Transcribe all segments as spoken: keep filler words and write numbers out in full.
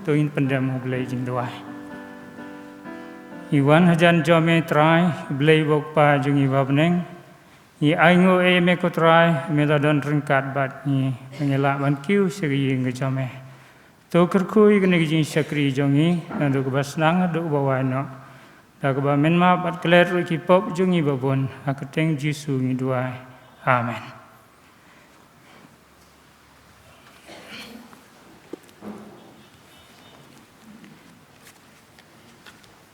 To ngin pyndem ha U Blei jingduwai. Ngi wan hajan jong me Trai, U Blei U Kpa jong ngi uba ha bneng. Ngi ainguh ïa me ko Trai, me la don ryngkat bad ngi, ba ngi lah ban kiew sha ka ïing ka jong me. To kyrkhu ïa kane ka jingshakri jong ngi, naduh kaba sdang haduh kaba wai noh. Da kaba men map bad klet ruh ki pop jong ngi ba bun, ha ka kyrteng Jisu ngi duwai. Amen.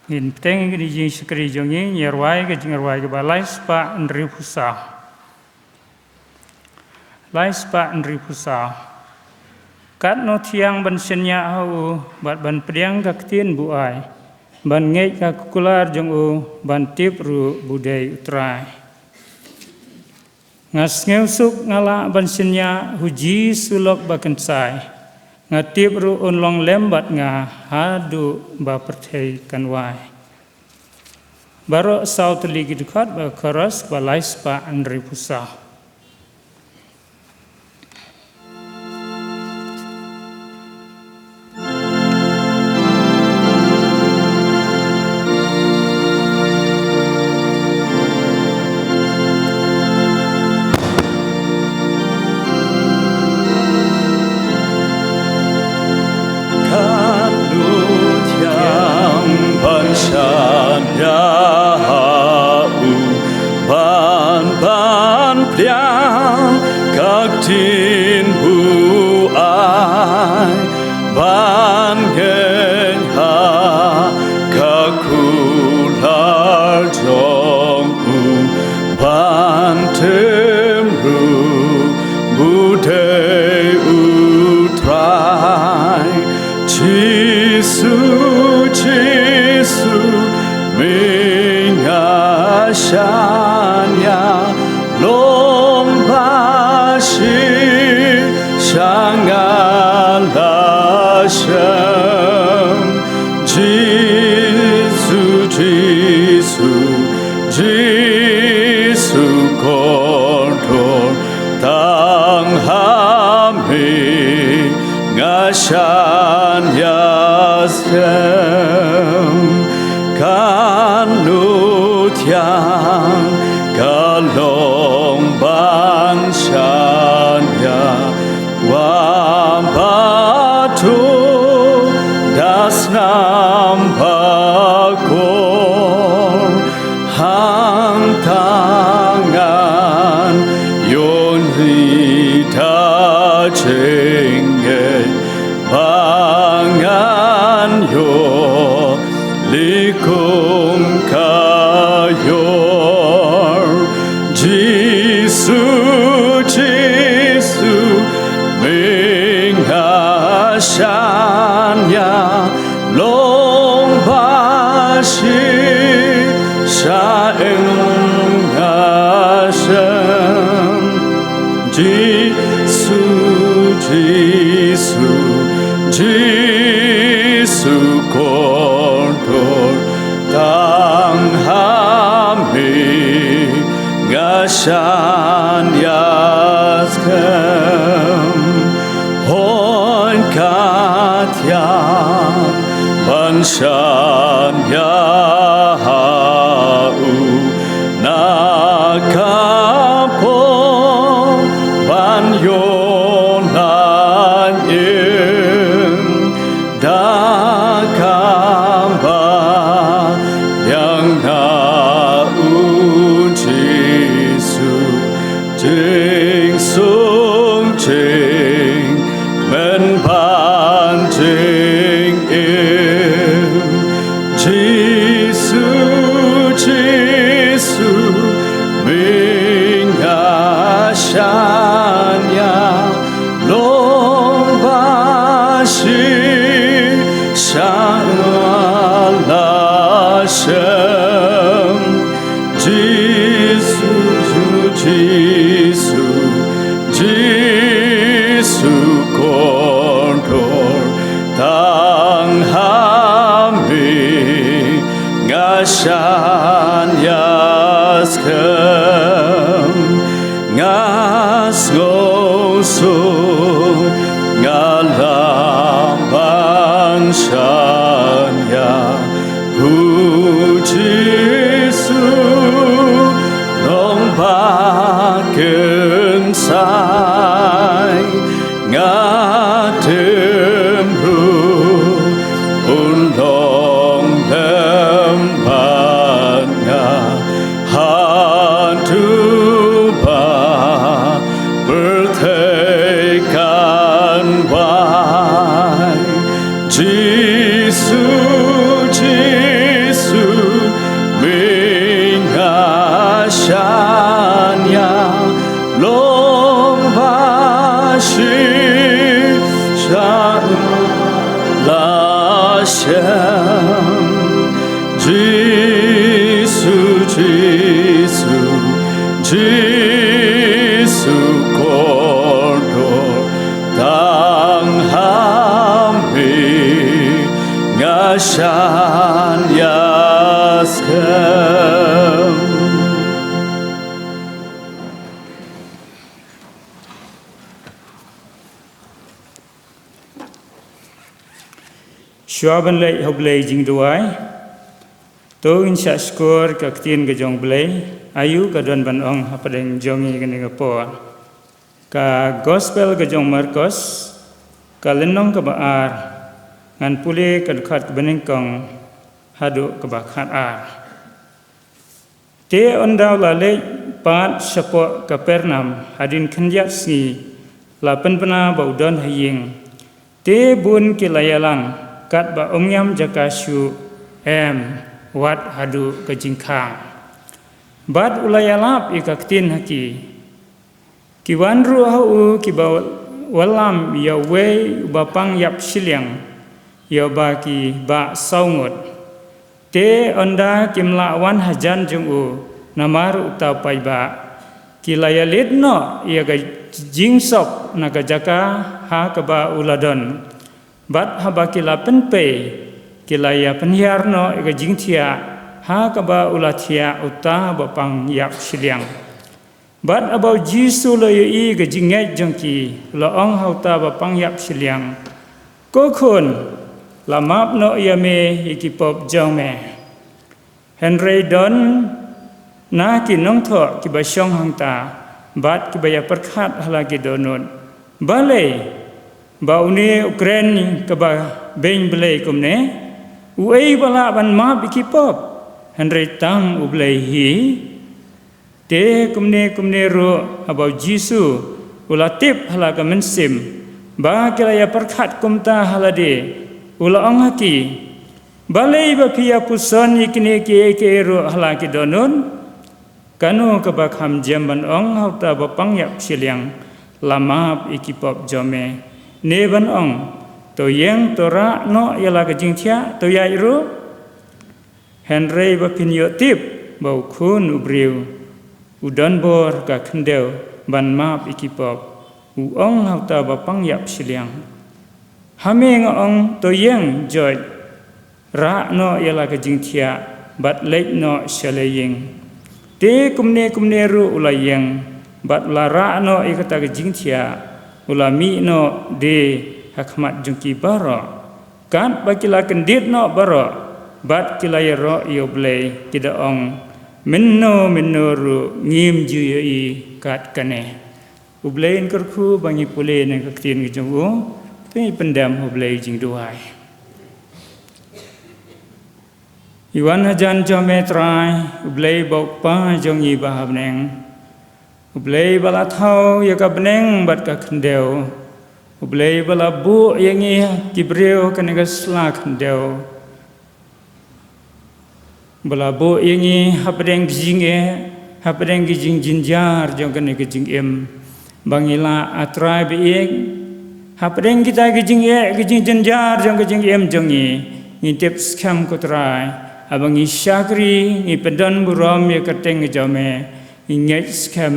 Ngin bteng ïa ka jingshakri jong ngi, ngi rwai ka jingrwai kaba lai spah hynriewphew saw. Lai spah hynriewphew saw. Katno thiang ban shaniah ha u, bad ban pdiang ka ktien buaid, ban ngeit ka kular jong u, ban tip ruh ba u dei u Trai. Nga sngewsuk nga lah ban shaniah ha u Jisu lok ba kynsai. Nga tip ruh un long lem bad nga haduh ba pyrthei kan wai. Baroh saw tylli ki dkhot bad ka chorus ba lai spah hynriewphew saw. Katno thiang ban shaniah ha u, ban ban pdiang ka ktien buaid, ban ngeit ha ka kular jong u, ban tip ruh ba u dei u Trai. Jisu, Jisu, me nga shaniah, long ba shisha nga la shem. Jisu, Jisu, Jisu kordor, tang ha me nga shaniah skhem. Katno thiang ka long ban shaniah, wa ba to da snam ba kor, hangta ngan ïohi da jingngeit ba ngan ïoh likum ka ïor. Jisu, Jisu, me nga shaniah, long ba shisha nga shem. Jisu, Jisu, Jisu kordor, tang ha me nga shaniah skhem. Hooid ka thiang ban shaniah ha u, na ka por ban ïoh lait im, da kaba biang na u Jisu. Jingsuk jingkmen bad jingim. Jisu, Jisu, me nga shaniah, long ba shisha nga la shem. Jisu, Jisu, Jisu kordor, tang ha me nga shaniah skhem. Nga sngewsuk nga lah ban U Jisu nongpynim kynsai, nga tip ruh un long lem bad nga haduh ba pyrthei kan wai. Jisu, Jisu, mynta nga shaniah long ba shisha la shem. Jisu, Jisu, Jisu kordor, tang ha me nga shaniah skhem. Shuwa ban leit ha U Blei jingduwai, to ngin shah shkor ka ktien ka jong U Blei. Aïu ka don ban ong hapdeng jong ngi kane ka por? Ka Gospel ka jong Markos, ka lynnong kaba ar, ngan pule ka dkhot kaba nyngkong haduh kaba khatar. Te ynda u la leit pat shapoh Kapernaum, hadien khyndiat sngi, la pynbna ba u don ha ïing. Te bun ki la ïalang, katba ym ñiam jaka shuh, em, wat haduh ka jingkhang. Bad u la ïalap ïa ka ktien ha ki. Ki wan ruh ha u kiba wallam ïa uwei uba pang ïap shiliang, ïa uba ki bah saw ngut. Te ynda kim lah wan hajan jong u namar uta u paidbah, ki la ïaleit noh ïa ka jingsop na ka jaka ha kaba u la don. Bad haba ki la pynpei, ki la ïa pynhiar noh ïa ka jingthiah ha kaba u la thiah uta uba pang ïap shiliang. Bad haba u Jisu u la ïohi ka jingngeit jong ki, u la ong ha uta uba pang ïap shiliang, "Ko khun, la map noh ïa me ïa ki pop jong me." Hynrei don na ki nongthoh kiba shong hangta, bad kiba ïa pyrkhat ha la ki dohnud, "Balei ba une u kren kaba beiñ Blei kumne? Uei ba lah ban map ïa ki pop, hynrei tang U Blei hi?" Te kumne kumne ruh, haba u Jisu u la tip ha la ka mynsiem ba ki la ïa pyrkhat kumta ha lade, u la ong ha ki, "Balei ba phi ïa puson ïa kine kiei kiei ruh ha la ki dohnud? Kano kaba kham jem ban ong ha uta uba pang ïap shiliang, 'La map ïa ki pop jong me', ne ban ong, 'To ïeng, to rah noh ïa la ka jingthiah, to ïaid ruh'? Hynrei ba phin ïoh tip ba u Khun u briew u don bor ka khyndew ban map ïa ki pop, u ong ha uta uba pang ïap shiliang, 'Ha me nga ong, to ïeng, joit, rah noh ïa la ka jingthiah bad leit noh sha la ïing.' Te kumne kumne ruh u la ïeng bad u la rah noh ïa kata ka jingthiah, u la mih noh de ha khmat jong ki baroh. Katba ki la kyndit noh baroh bad ki la ïaroh ïa U Blei, ki da ong, "Mynno mynno ruh ngim ju ïohi kat kane." U Blei un kyrkhu ba ngi pule na ka ktien ka jong u. To ngin pyndem ha U Blei jingduwai. Ngi wan hajan jong me Trai, U Blei ba u Kpa jong ngi ba ha bneng. U Blei ba la thaw ïa ka bneng bad ka khyndew. U Blei ba la buh ïa ngi ki briew kane ka sla khyndew. Ba la buh ïa ngi hapdeng ki jingeh, hapdeng ki jingjynjar jong kane ka jingim. Ba ngi lah, A Trai ba ïeit, hapdeng kita ki jingeh, ki jingjynjar jong ka jingim jong ngi, ngi tip skhem, ko Trai, haba ngi shakri, ngi pyndon burom ïa ka kyrteng ka jong me, ngi ngeit skhem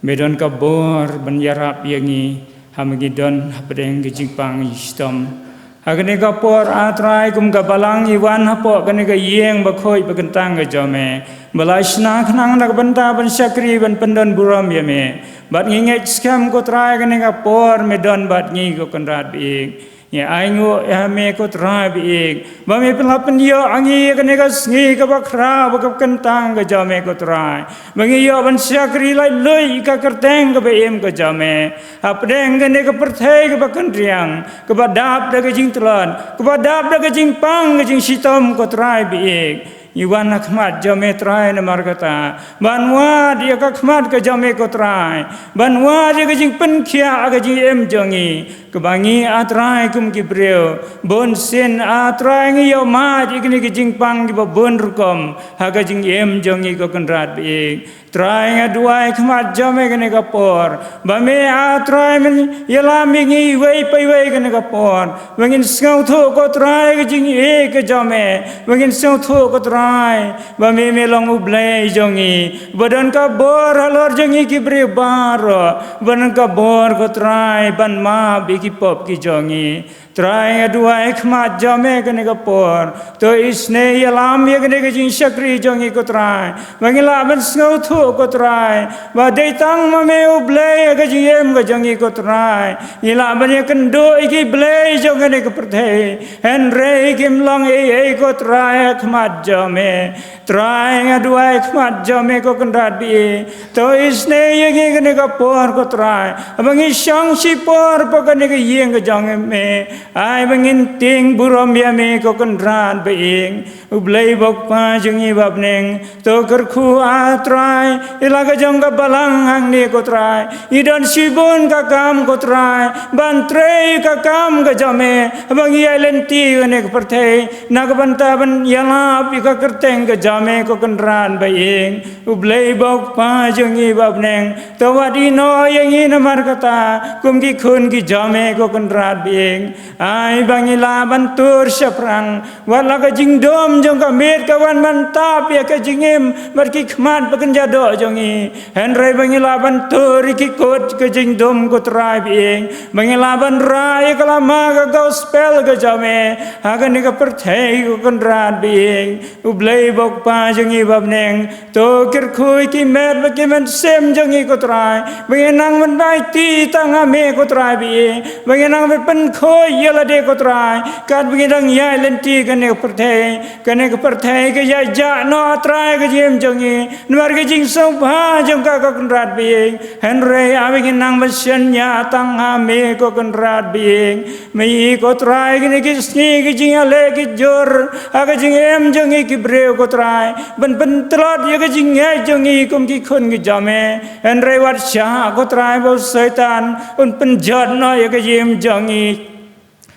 me don ka bor ban ïarap ïa ngi, haba ngi don hapdeng ka jingpang jingshitom. Ha kane ka por, A Trai, kum ka balang ngi wan hapoh kane ka ïing bakhuid bakyntang ka jong me, ba la shna khnang na ka bynta ban shakri ban pyndon burom ïa me. Bad ngi ngeit skhem, ko Trai, kane ka por me don bad ngi, ko Kynrad ba ïeit. Ngi ainguh ïa me ko Trai ba ïeit, ba me pynlap pynïoh ïa ngi ïa kane ka sngi kaba khraw bad kaba kyntang ka jong me ko Trai, ba ngi ïoh ban shakri laitluid ïa ka kyrteng kaba im ka jong me hapdeng kane ka pyrthei kaba kynriang, kaba dap da ka jingtlot, kaba dap da ka jingpang ka jingshitom ko Trai ba ïeit. Ngi wan ha khmat jong me Trai namar kata, ban wad ïa ka khmat ka jong me ko Trai, ban wad ïa ka jingpynkhiah ka jingim jong ngi, kaba ngi A Trai kum ki briew bunsien A Trai ngi ïoh mad ïa kine ki jingpang kiba bun rukom ha ka jingim jong ngi ko Kynrad ba ïeit. Trai nga duwai khmat jong me kane ka por, ba me A Trai men ïalam ïa ngi iwei pa iwei kane ka por, ba ngin sngewthuh ko Trai ka jingïeit ka jong me, ba ngin sngewthuh ko Trai ba me me long U Blei jong ngi, ba don ka bor halor jong ngi ki briew baroh, ba don ka bor ko Trai ban map ïa ki pop ki jong ngi. Trai nga duwai khmat jong me kane ka por, to isynei ïalam ïa kane ka jingshakri jong ngi ko Trai, ba ngi lah ban sngewthuh ko Trai ba dei tang ma me U Blei ha ka jingim ka jong ngi ko Trai. Ngi lah ban ïakynduh ïa ki blei jong kane ka pyrthei, hynrei kim long ei ei ko Trai ha khmat jong me. Trai nga duwai khmat jong me ko Kynrad ba ïeit, to isynei ïa ngi kane ka por ko Trai, ba ngi shong shipor hapoh kane ka ïing ka jong me. Ai ba ngin tieng burom ïa me ko Kynrad ba ïeit. U Blei ba U Kpa jong ngi ba ha bneng, to kyrkhu A Trai ïa la ka jong ka balang hangne ko Trai. Ngi don shibun ka kam ko Trai ban trei ka kam ka jong me, ba ngi ïaid lynti kane ka pyrthei na ka bynta ban ïalap ïa ka kyrteng ka jong me ko Kynrad ba ïeit. U Blei ba U Kpa jong ngi ba ha bneng, to wat ïehnoh ïa ngi namar kata kum ki khun ki jong me ko Kynrad ba ïeit. Ai ba ngi lah ban tur shaphrang, wat la ka jingdum jong ka miet ka wan ban tap ïa ka jingim bad ki khmat ba kynja doh jong ngi, hynrei ba ngi lah ban tur ïa ki kut ka jingdum ko Trai ba ïeit, ba ngi lah ban rah ïa ka lama ka gospel ka jong me ha kane ka pyrthei ko Kynrad ba ïeit. U Blei ba U Kpa jong ngi ba ha bneng, to kyrkhu ïa ki met bad ki mynsiem jong ngi ko Trai, ba ngin nang ban aiti tang ha me ko Trai ba ïeit, ba ngin nang ban pynkhuid ïa lade ko Trai, katba ngi dang ïaid lynti kane ka pyrthei. Kane ka pyrthei ka ïaid jah noh A Trai ka jingim jong ngi namar ka jingsngewbha jong ka ko Kynrad ba ïeit, hynrei ai ba ngin nang ban shaniah tang ha me ko Kynrad ba ïeit. Me ïeit ko Trai, kine ki sngi ki jingïaleh ki jur ha ka jingim jong ngi ki briew ko Trai, ban pyntlot ïa ka jingngeit jong ngi kum ki khun ki jong me, hynrei wat shah ko Trai ba u Soitan un pynjot noh ïa ka jingim jong ngi,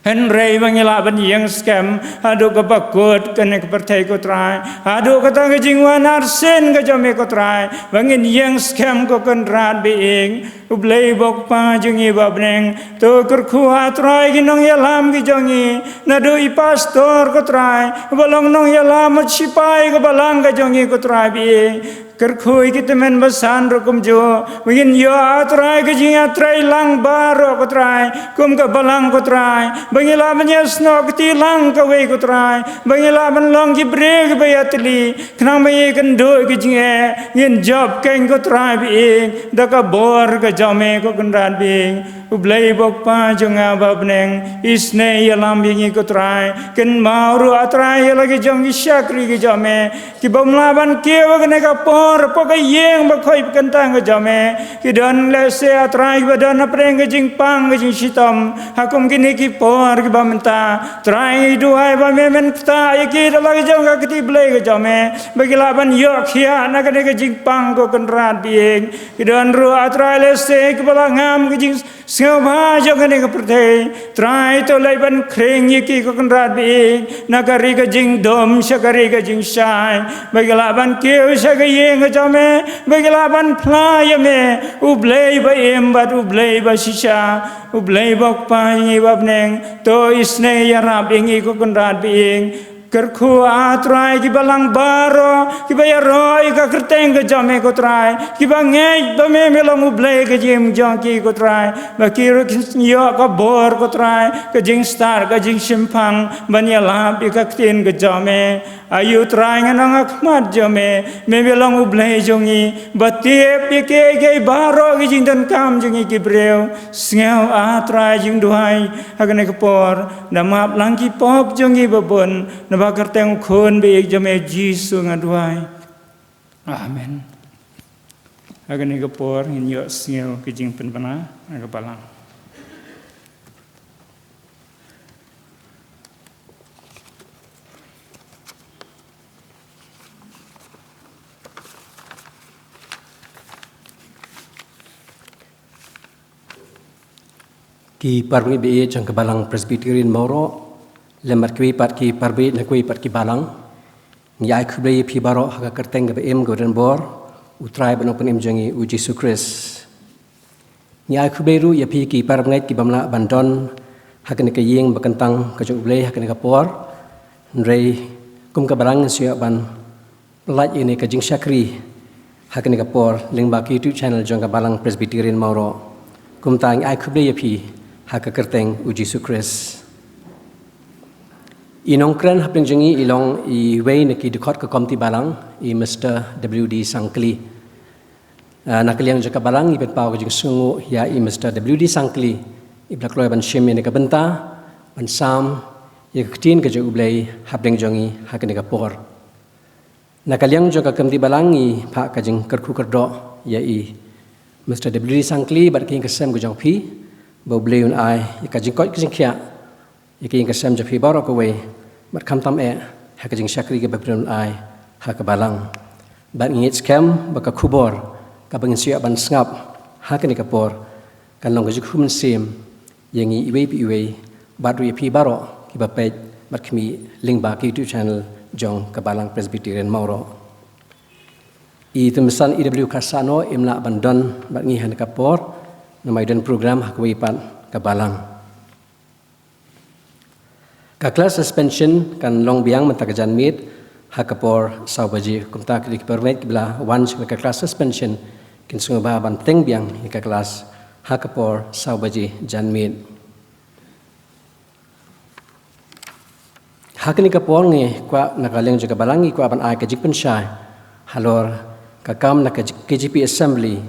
hynrei ba ngi lah ban ïeng skhem haduh kaba kut kane ka pyrthei ko Trai, haduh kata ka jingwan arsien ka jong me ko Trai, ba ngin ïeng skhem ko Kynrad ba ïeit. U Blei ba U Kpa jong ngi ba ha bneng, to kyrkhu A Trai ki nongïalam ki jong ngi, naduh i pastor ko Trai ba long nongïalam, u shipai ka balang ka jong ngi ko Trai ba ïeit. Kyrkhu ïa ki tymmen basan ruh kumjuh, ba ngin ïoh A Trai ka jingïatreilang baroh ko Trai kum ka balang ko Trai, ba ngi lah ban ïasnoh kti lang kawei ko Trai, ba ngi lah ban long ki briew kiba ïatylli, khnang ba ngi ïakynduh ïa ka jingeh, ngin jop keiñ ko Trai ba ïeit da ka bor ka jong me ko Kynrad ba ïeit. U Blei ba U Kpa jong nga ba ha bneng, isynei ïalam ïa ngi ko Trai, kynmaw ruh A Trai ïa la ki jong ki shakri ki jong me, ki bym lah ban kiew ha kane ka por hapoh ka ïing ba khoi ba kyntang ka jong me. Ki don lehse A Trai kiba don hapdeng ka jingpang ka jingshitom ha kum kine ki por kiba mynta. Trai ngi duwai ba me men ktah ïa ki da la ka jong ka kti blei ka jong me, ba ki lah ban ïoh khiah na kane ka jingpang ko Kynrad ba ïeit. Ki don ruh A Trai lehse kiba la ngam ka jing sngewbha jong kane ka pyrthei. Trai to leit ban khring ïa ki ko Kynrad ba ïeit, na ka ri ka jingdum sha ka ri ka jingshai, ba ki lah ban kiew sha ka ïing ka jong me, ba ki lah ban phla ïa me, U Blei ba im bad U Blei ba shisha. U Blei ba U Kpa jong ngi ba ha bneng, to isynei ïarap ïa ngi ko Kynrad ba ïeit. Kyrkhu, A Trai, ki balang baroh kiba ïaroh ïa ka kyrteng ka jong me, ko Trai, kiba ngeit ba me, me long U Blei ka jingim jong ki, ko Trai, ba ki ruh kin ïoh ka bor, ko Trai, ka jingstad, ka jingshemphang ban ïalap ïa ka ktien ka jong me. Aïu Trai, ngan ong ha khmat jong me, me, me long U Blei jong ngi, ba tip ïa kiei kiei baroh ki jingdonkam jong ngi ki briew. Sngew, A Trai, jingduwai ha kane ka por, da map lang ki pop jong ngi ba bun, naba kyrteng U Khun ba ïeit jong me Jisu nga duwai. Amen. Ha kane ka por ngin ïohsngew ka jingpynbna na ka balang. Ki para bangeit ba ïeit jong ka Balang Presbyterian Mawroh, lem bad kiwei pat ki para bangeit na kiwei pat ki balang, ngi ai khublei ïa phi baroh ha ka kyrteng kaba im kaba donbor U Trai bad U Nongpynim jong ngi U Jisu Khrist. Ngi ai khublei ruh ïa phi ki para bangeit ki bym lah ban don ha kane ka ïing ba kyntang ka jong U Blei ha kane ka por. Hynrei kum ka balang ngin sa ïoh ban pyllait ïa kane ka jingshakri ha kane ka por lyngba ka YouTube channel jong ka Balang Presbyterian Mawroh. Kumta ngi ai khublei ïa phi ha ka kyrteng U Jisu Khrist. I nongkren hapdeng jong ngi i long iwei na ki dkhot ka komiti balang, i Mister W D Sangkli. Ah, na ka liang jong ka balang ngi pynpaw ka jingsngewnguh ïa i Mister W D Sangkli, iba la kloi ban shim ïa kane ka bynta ban sam ïa ka ktien ka jong U Blei hapdeng jong ngi ha kane ka por. Na ka liang jong ka komiti balang ngi phah ka jingkyrkhu kyrdoh ïa i Mister W D Sangkli bad ka ïing ka sem ka jong phi, ba U Blei un ai ïa ka jingkoit ka jingkhiah ïa ka ïing ka sem jong phi baroh kawei, bad khamtam eh ha ka jingshakri kaba phi don ai ha ka balang. Bad ngi ngeit skhem ba ka khubor kaba ngin sa ïoh ban sngap ha kane ka por kan long ka jingkyrkhu mynsiem ïa ngi iwei pa iwei, bad ruh ïa phi baroh kiba peit bad khmih lyngba ka YouTube channel jong ka Balang Presbyterian Mawroh. I Tymmen i W Kharsahnoh im lah ban don bad ngi ha kane ka por, namar i don program ha kawei pat ka balang. Ka class suspension kan long biang mynta ka janmiet ha ka por saw baje. Kumta ki para bangeit kiba la wan sha ka class suspension kin sngewbha ban teng biang ïa ka class ha ka por saw baje janmiet. Ha kane ka por ngi kwah na ka liang jong ka balang ngi kwah ban ai ka jingpynshai halor ka kam na ka K J P Assembly,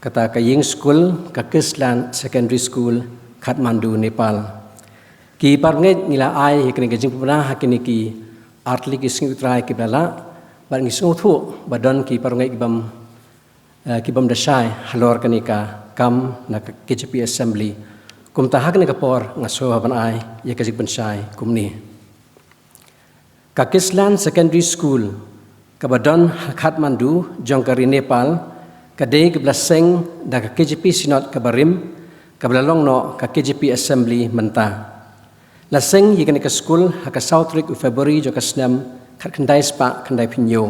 kata ka ïing skul ka Kislan Secondary School, Kathmandu, Nepal. Ki para bangeit, ngi la ai ïa kane ka jingpynbna ha kine ki artylli ki sngi U Trai kiba la lah, bad ngi sngewthuh ba don ki para bangeit ki bym, eh, ki bym da shai halor kane ka kam na ka K J P Assembly. Kumta ha kane ka por nga sngewbha ban ai ïa ka jingpynshai kumne. Ka Kislan Secondary School, kaba don ha Kathmandu jong ka ri Nepal, ka dei kaba la seng da ka K J P Synod kaba rim, kaba la long noh ka K J P Assembly mynta. La seng ïa kane ka skul ha ka saw tarik u February jong ka snem khatkhyndai spah khyndaiphew hynñiew.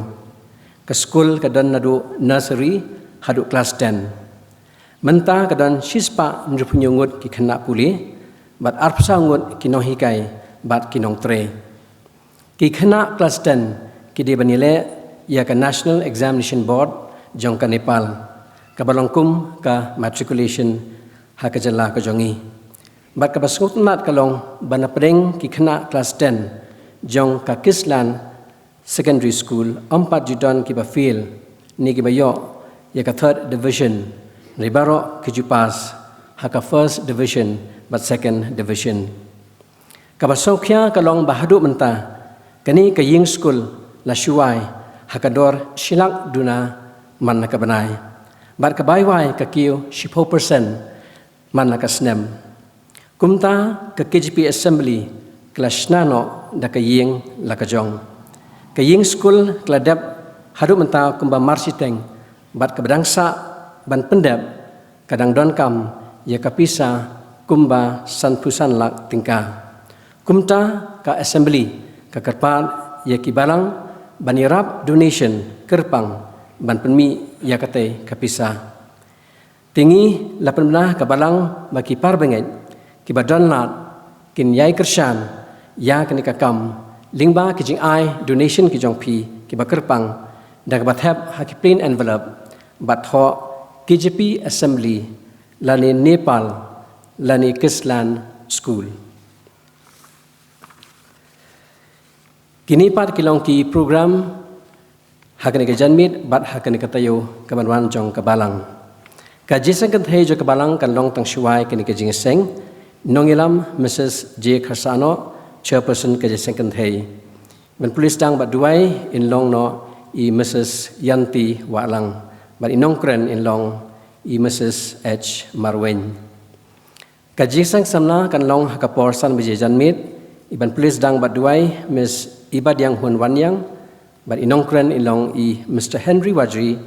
Ka skul ka don naduh nursery haduh klas ten. Mynta ka don shispah hynriewphew hynñiew ngut ki khynnah pule, bad arphew saw ngut ki nonghikai bad ki nongtrei. Ki khynnah klas ten ki dei ban ïaleh ïa ka National Examination Board jong ka Nepal, kaba long kum ka matriculation ha ka jylla ka jong ngi. Bad kaba sngewtynnat ka long ba napdeng ki khynnah klas ten jong ka Kislan Secondary School, ym pat ju don kiba fail ne kiba ïoh ïa ka third division, hynrei baroh ki ju pass ha ka first division bad second division. Kaba sngewkhia ka long ba haduh mynta kane ka ïing skul la shu wai ha ka dor shi lak duna man la ka bnai, bad ka bai wai ka kiew shiphew percent man la ka snem. Kumta ka K J P Assembly ka la shna noh da ka ïing la ka jong. Ka ïing skul ka la dep haduh mynta kumba mar shiteng, bad kaba dang sah ban pyndep ka dang donkam ïa ka pisa kumba sanphew san lak tyngka. Kumta ka Assembly ka kyrpad ïa ki balang ban ïarap donation kyrpang ban pynmih ïa katei ka pisa. Te ngi la pynbna ka balang ba ki para bangeit kiba don lad kin ïai kyrshan ïa kane ka kam Lyngba ki jingai donation ki jong phi kiba kyrpang da kaba thep ha ki plain envelope bad thoh K J P Assembly lane Nepal lane Kislan School. Kine pat ki long ki program ha kane ka janmiet bad ha kane ka taïew kaban wan jong ka balang. Ka jingïaseng kynthei jong ka balang kan long tang shuwa ïa kane ka jingïaseng. Nongïalam Missus J Kharsano, Chairperson ka jingïaseng kynthei. Ban pule sdang bad duwai in long noh i Missus Yanti Wahlang bad i nongkren in long i Missus H Marwein. Ka jingïaseng samla kan long ha ka por san baje janmiet, iban pule sdang bad duwai Miss Ibadiang Hun Waniang bad i nongkren in long i Mister Henry Wajri,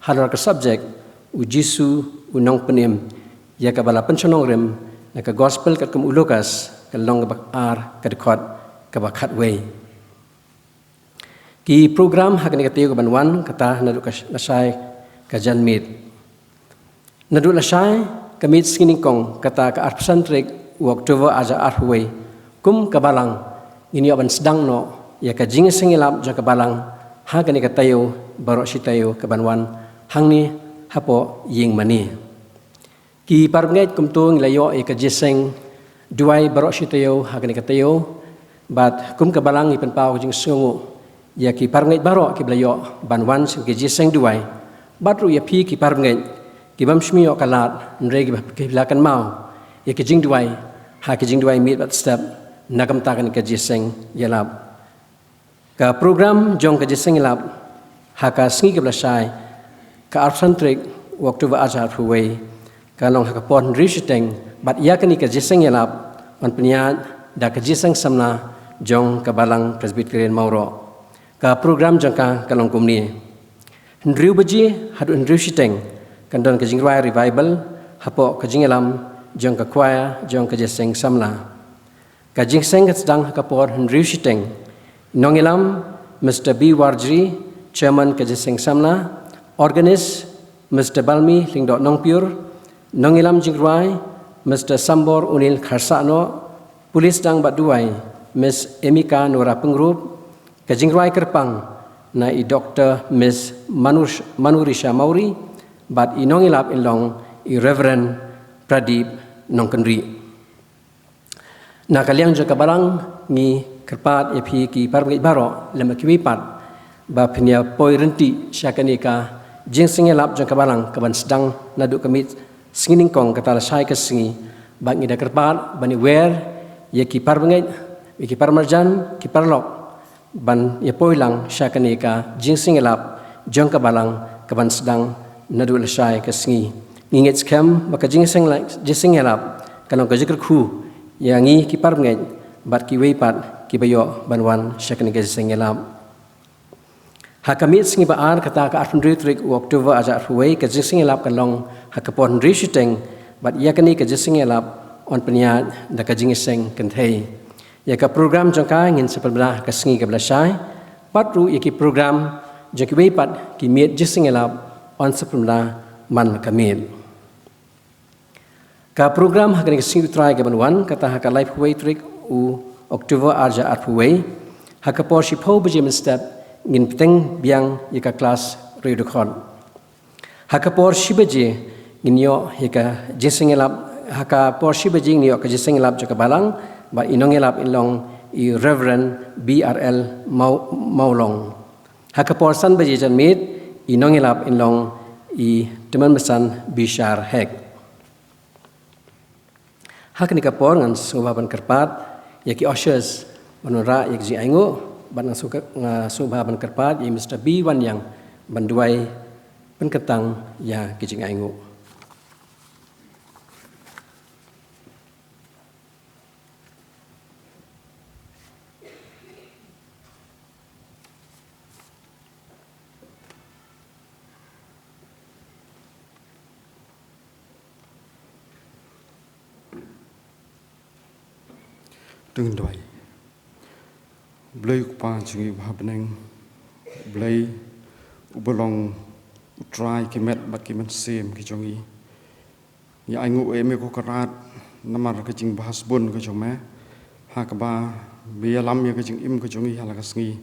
halor ka subject U Jisu U Nongpynim, ïa kaba la pynshong nongrim na ka Gospel katkum u Lukas, ka lynnong kaba ar, ka dkhot kaba khatwei. Ki program ha kane ka taïew kaban wan, kata naduh ka sh-, lashai ka janmiet. Naduh lashai ka miet sngi nyngkong, kata ka arphew san tarik u October arhajar arphew wei, kum ka balang ngin ïoh ban sdang noh ïa ka jingïaseng ïalap jong ka balang ha kane ka taïew baroh shi taïew kaban wan hangne hapoh ïing mane. Ki parabangeit, kumto ngi la ïoh ïa ka jingïaseng duwai baroh shi taïew ha kane ka taïew. Bad kum ka balang ngi pynpaw ka jingsngewnguh ïa ki parabangeit baroh kiba la ïoh ban wan sha ka jingïaseng duwai. Bad ruh ïa phi ki parabangeit ki bym shym ïoh ka lad, hynrei kiba, ki la kynmaw ïa ka jingduwai ha ka jingduwai miet bad step na ka bynta kane ka jingïaseng ïalap. Ka program jong ka jingïaseng ïalap ha ka sngi kaba lashai, ka arphew san tarik u October arhajar arphew wei, ka long ha ka por hynriew shiteng, bad ïa kane ka jingïaseng ïalap yn pynïaid da ka jingïaseng samla jong ka Balang Presbyterian Mawroh. Ka program jong ka ka long kumne: hynriew baje haduh hynriew shiteng kan don ka jingrwai revival hapoh ka jingïalam jong ka choir jong ka jingïaseng samla. Ka jingïaseng kan sdang ha ka por hynriew shiteng. Nongïalam Mister B Warjri, Chairman ka jingïaseng samla. Organist Mister Balmi Lyngdoh Nongpyur. Nongïalam jingrwai Mister Sambor Unil Kharsahnoh. Pule sdang bad duwai Miss Emika Nora Pyngrope. Ka jingrwai kyrpang na i Doctor Miss Manush-, Manurisha Mawrie. Bad i nongïalap in long i Reverend Pradip Nongkynrih. Na ka liang jong ka balang ngi kyrpad ïa phi ki parabangeit baroh lem bad kiwei pat ba phin ïa poi ryntih sha kane ka jingïaseng ïalap jong ka balang kaban sdang naduh ka miet sngi nyngkong, kata lashai ka sngi. Bad ngi da kyrpad ban ïa wer ïa ki parabangeit, ïa ki paramarjan, ki paralok ban ïa poi lang sha kane ka jingïaseng ïalap jong ka balang kaban sdang naduh lashai ka sngi. Ngi ngeit skhem ba ka jingïaseng la-, jingïaseng ïalap ka long ka jingkyrkhu ïa ngi ki parabangeit bad kiwei pat kiba ïoh ban wan sha kane ka jingïaseng ïalap. Ha ka miet sngi ba ar, kata ka arphew hynriew tarik u October arhajar arphew wei, ka jingïaseng ïalap kan long ha ka por hynriew shiteng, bad ïa kane ka jingïaseng ïalap yn pynïaid da ka jingïaseng kynthei. Ïa ka program jong ka ngin sa pynbna ha ka sngi kaba lashai, bad ruh ïa ki program jong kiwei pat ki miet jingïaseng ïalap yn sa pynbna man la ka miet. Ka program ha kane ka sngi U Trai kaban wan, kata ha ka laiphew wei tarik u October arhajar arphew wei, ha ka por shiphew baje mynstep ngin bteng biang ïa ka klas riewdkhot. Ha ka por shi baje ngin ïoh ïa ka jingïaseng ïalap, ha ka por shi baje ngin ïoh ka jingïaseng ïalap jong ka balang, bad i nongïalap in long i Reverend B R L Maw-, Mawlong. Ha ka por san baje janmiet i nongïalap in long i Tymmen Basan Bishar Hek. Ha kane ka por ngan sngewbha ban kyrpad ïa ki ushers ban wanrah ïa ki jingainguh, bad ngan sngewbha, nga sngewbha ban kyrpad ïa Mister B Waniang ban duwai pynkyntang ïa ki jingainguh. To ngin duwai. Blei U Kpa jong ngi uba ha bneng, Blei uba long U Trai ki met bad ki mynsiem ki jong ngi. Ngi ainguh ïa me ko Kynrad namar ka jingbha sbun ka jong me. Ha kaba me ïalam ïa ka jingim ka jong ngi ha la ka sngi.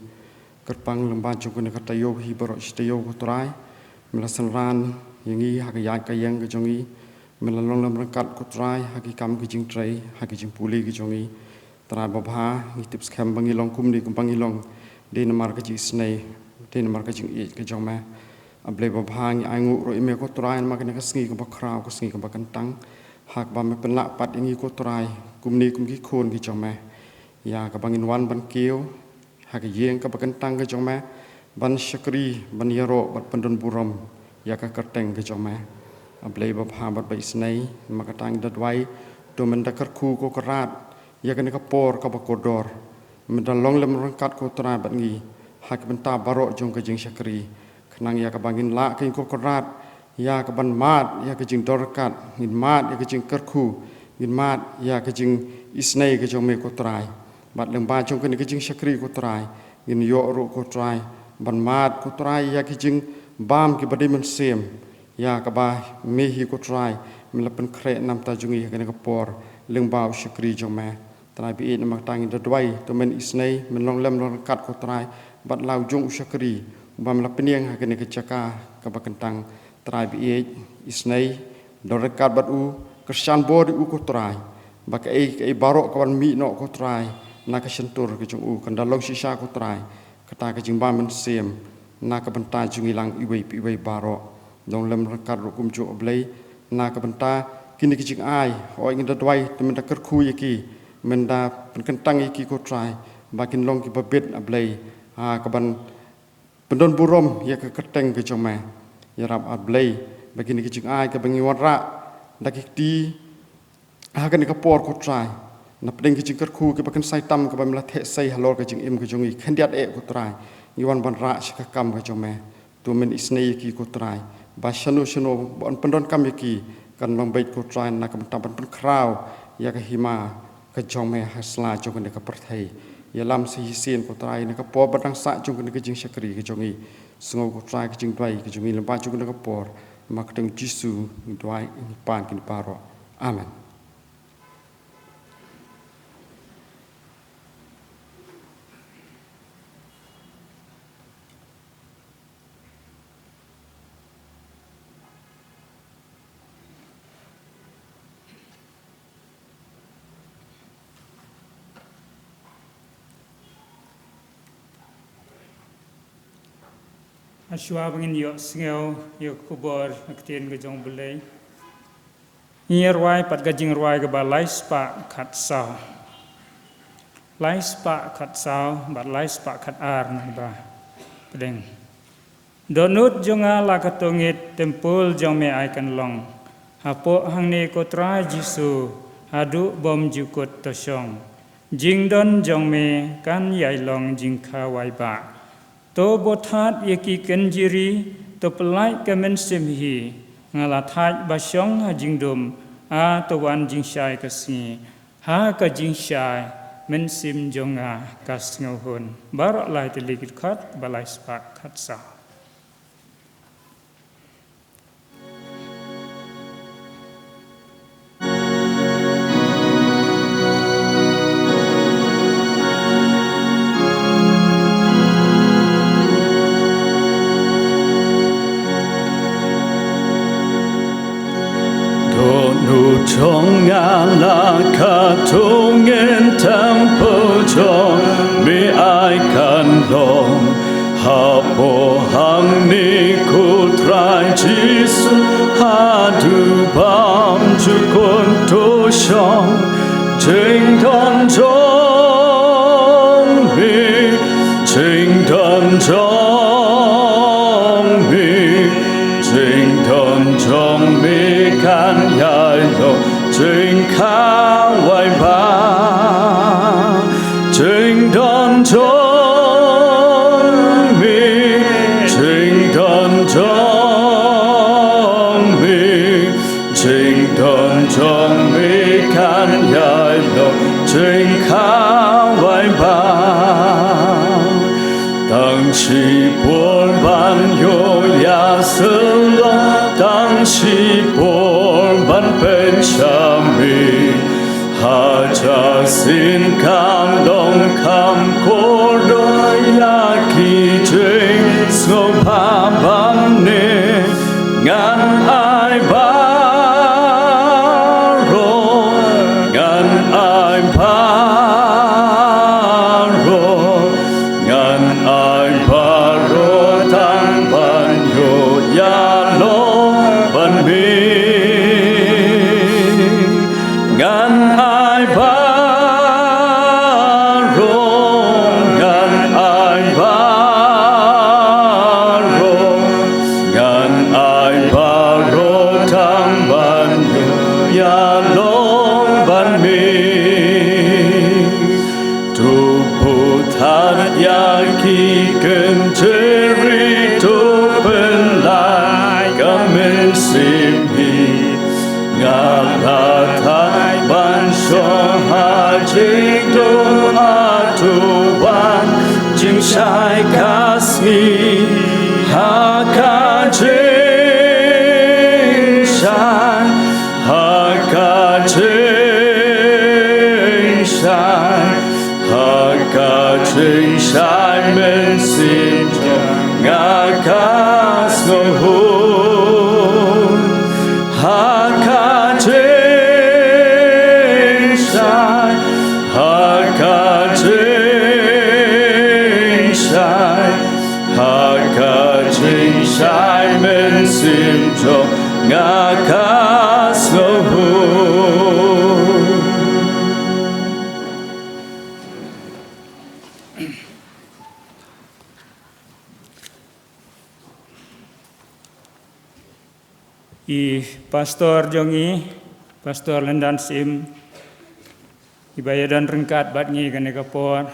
Kyrpang lyngba jong kane ka taïew hi baroh shi taïew ko Trai. Me la synran ïa ngi ha ka ïaid ka ïeng ka jong ngi. Me la long lem ryngkat ko Trai ha ki kam ki jingtrei, ha ki jingpule ki jong ngi. Trai babha, ngi tip skhem ba ngi long kumne kumba ngi long. Dei namar ka jingisynei, dei namar ka jingïeit ka jong me. A Blei babha, ngi ainguh ruh ïa me ko Trai namar kane ka sngi kaba khraw, ka sngi kaba kyntang. Ha kaba me pynlah pat ïa ngi ko Trai, kumne kum ki khun ki jong me. Ïa kaba ngin wan ban kiew ha ka ïing kaba kyntang ka jong me, ban shakri, ban ïaroh, ban pyndon burom ïa ka kyrteng ka jong me. A Blei babha bad ba isynei, namar kata ngi da duwai, to men da kyrkhu ko Kynrad ïa kane ka por kaba kordor. Men da long lem ryngkat ko Trai bad ngi ha ka bynta baroh jong ka jingshakri. Khnang ïa kaba ngin lah ka ïing ko Kynrad, ïa kaban mad ïa ka jingdor ryngkat, ngin mad ïa ka jingkyrkhu, ngin mad ïa ka jingisynei ka jong me ko Trai. Bad lyngba jong kane ka jingshakri ko Trai, ngin ïoh ruh ko Trai ban mad ko Trai ïa ka jingbam kiba dei mynsiem. Ïa kaba me hi ko Trai, me la pynkhreh namar jong ngi ha kane ka por lyngba u shakri jong me. Trai ba ïeit, namar kata ngi da duwai, to men isynei, men long lem long ryngkat ko Trai bad la u jong u shakri, uba me la pynïeng ha kane ka jaka kaba kyntang. Trai ba ïeit, isynei, don ryngkat bad u, kyrshan bor ïa u ko Trai. Ba kaei kaei baroh kaban mih noh ko Trai na ka shyntur ka jong u, kan da long shisha ko Trai kata ka jingbam mynsiem na ka bynta jong ngi lang iwei pa iwei baroh. Long lem ryngkat ruh kumjuh a Blei na ka bynta kine ki jingai. Hooid, ngi da duwai, to men da kyrkhu ïa ki, men da pynkyntang ïa ki ko Trai, ba kin long kiba bit a Blei ha kaban pyndon burom ïa ka kyrteng ka jong me. Ïarap a Blei ba kine ki jingai kaba ngi wanrah da ki kti ha kane ka por ko Trai, na pdeng ki jingkyrkhu kiba kynsai tam kaba me la theh sei halor ka jingim ka jong ngi, khyndiat eh ko Trai, ngi wan ban rah sha ka kam ka jong me. To men isynei ïa ki ko Trai, ba shano shano ba yn pyndonkam ïa ki, kan long beit ko Trai na ka bynta ban pynkhraw ïa ka hima ka jong me ha sla jong kane ka pyrthei. Ïalam sa shisien ko Trai na ka por ba dang sah jong kane ka jingshakri ka jong ngi. Sngew ko Trai ka jingduwai ka jong ngi lyngba jong kane ka por. Namar ka kyrteng Jisu ngi duwai, ngi pan kine baroh. Amen. Hashwa ba ngin ïohsngew ïa ka khubor na ka ktien ka jong U Blei, ngi ïa rwai pat ka jingrwai kaba lai spah khatsaw. Lai spah khatsaw bad lai spah khatar na kaba pdeng. Dohnud jong nga la ka tongit, templ jong me ai kan long. Hapoh hangne ko Trai Jisu, haduh bym jukut to shong. Jingdon jong me kan ïai long jingkhawai bah. To bthah ïa ki kynjri, to pyllait ka mynsiem hi. Nga la thait ba shong ha jingdum, a to wan jingshai ka sngi. Ha ka jingshai mynsiem jong nga ka sngewhun. Baroh lai tylli ki dkhot ba lai spah khatsaw. Dohnud jong nga la ka tongit, templ jong me ai kan long. Hapoh hangne ko Trai Jisu, haduh bym jukut to shong. Jingdon jong me, jingdon jong me, jingdon jong me kan ïai long jingkhawai bah. Jingdon jong me, jingdon jong me, jingdon jong me kan ïai long jingkhawai bah. Tang shipor ban ïoh ïa sylloh, tang shipor ban pynshai me. Hajar Sien kam dong kam kordor ïa ki jingsngewbha bymne. Ngan ai baroh, ngan ai baroh, ngan ai baroh tang ban ïoh ïalong bad me. Ngan ai baroh, ngan ai baroh, ngan ai baroh tang ban ïoh ïalong bad me. To buh tad ïa ki kynjri, to pynlait ka mynsiem hi. Nga la thait ban shong ha jingduwai, to wan jingshai ka sngi ha ka jingshai, ha ka jingshai, ha ka jingshai mynsiem jong nga ka sngewhun. Ha ka jingshai, ha ka jingshai, ha ka jingshai mynsiem jong nga ka sngewhun. I pastor jong i, Pastor Lyndan Syiem, i ba ïadon ryngkat bad ngi kane ka por,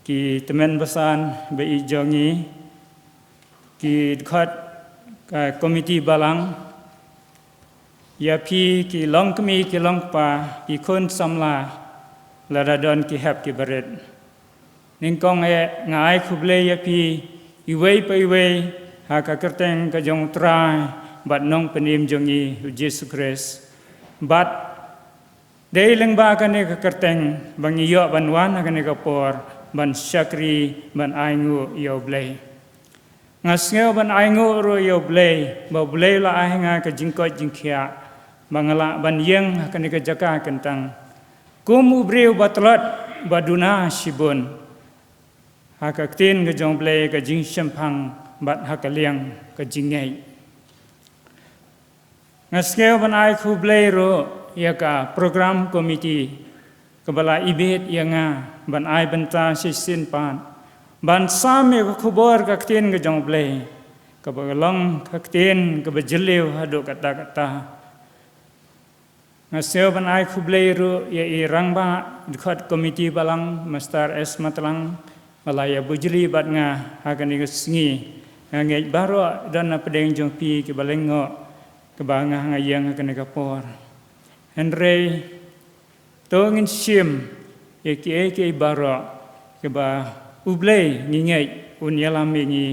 ki tymmen basan ba i jong i, ki dkhot ka komiti balang, ïa phi ki longkmie ki longkpa, ki khun samla, lada don ki hep ki barit. Nyngkong eh nga ai khublei ïa phi iwei pa iwei ha ka kyrteng ka jong U Trai bad Nongpynim jong i U Jisu Khrist. Bad dei lyngba kane ka kyrteng ba ngi ïoh ban wan ha kane ka por ban shakri ban ainguh ïa U Blei. Nga sngew ban ainguh ruh ïa U Blei ba U Blei u la ai ha nga ka jingkoit jingkhiah ba nga lah ban ïeng ha kane ka jaka kyntang kum u briew ba tlot, ba duna shibun ha ka ktien ka jong U Blei, ka jingshemphang bad ha ka liang ka jingngeit. Nga sngew ban ai khublei ruh ïa ka program committee kaba la ibit ïa nga ban ai bynta shisien pat ban sam ïa ka khubor ka ktien ka jong U Blei, kaba long ka ktien kaba jylliew haduh katta katta. Nga sngew ban ai khublei ruh ïa i rangbah dkhot komiti balang, Master S Matlang, ba la ïa bujli bad nga ha kane ka sngi. Nga ngeit baroh don na pdeng jong phi kiba lyngngoh kaba nga ha nga ïeng ha kane ka por. Hynrei to ngin shim ïa kiei kiei baroh kiba U Blei ngi ngeit un ïalam ïa ngi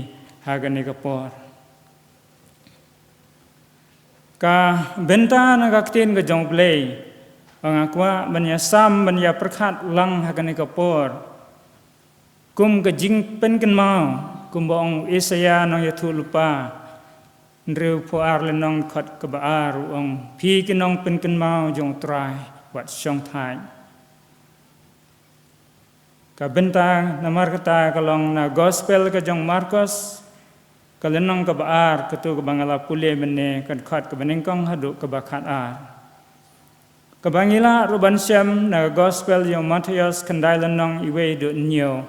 ha kane ka por. Ka bynta na ka ktien ka jong U Blei ba nga kwah ban ïa sam ban ïa pyrkhat lang ha kane ka por, kum ka jingpynkynmaw, kumba ong Isaïah nongïathuhlypa, hynriewphew ar lynnong dkhot kaba ar, u ong, phi ki nongpynkynmaw jong U Trai, wat shong thait. Ka bynta namar kata ka long na gospel ka jong Markos, ka lynnong kaba ar, katto kaba nga la pule mynne, ka dkhot kaba nyngkong haduh kaba khat ar. Kaba ngi lah ruh ban shem na ka gospel jong Mathaios khyndai lynnong iwei haduh hynñiew,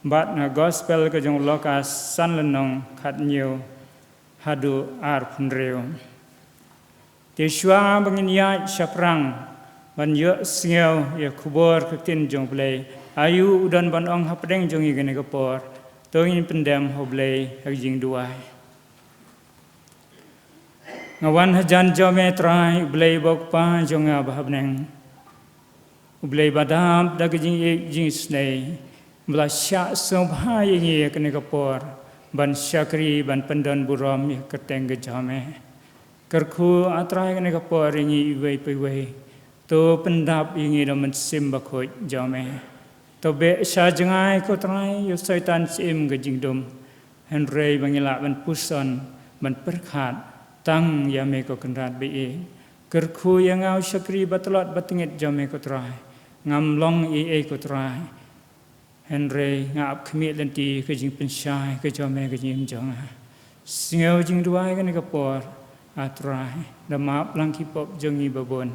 bad na gospel ka jong Lukas san lynnong khat hynñiew haduh arphew hynriew. Te shuwa ba ngin ïaid shaphrang ban ïohsngew ïa ka khubor ka ktien jong U Blei, aïu u don ban ong hapdeng jong ngi kane ka por, to ngin pyndem ha U Blei ha ka jingduwai. Nga wan hajan jong me Trai, U Blei ba U Kpa jong nga ba ha bneng. U Blei ba dap da ka jingïeit jingisynei, ba la shah sngewbha ïa ngi ha kane ka por ban shakri, ban pyndon burom ïa ka kyrteng ka jong me. Kyrkhu, A Trai, kane ka por ïa ngi iwei pa iwei. To pyndap ïa ngi da u Mynsiem Bakhuid jong me. To beh sha jngai, ko Trai, ïa u Soitan syiem ka jingdum. Hynrei ba ngi lah ban puson, ban pyrkhat tang ïa me, ko Kynrad baieit. Kyrkhu ïa nga, u shakri ba tlot ba tyngeh jong me, ko Trai. Ngam long ei ei, ko Trai. Hynrei nga ap khmih lynti ka jingpynshai ka jong me ha ka jingim jong nga. Sngew jingduwai kane ka por, A Trai, da map lang ki pop jong ngi ba bun.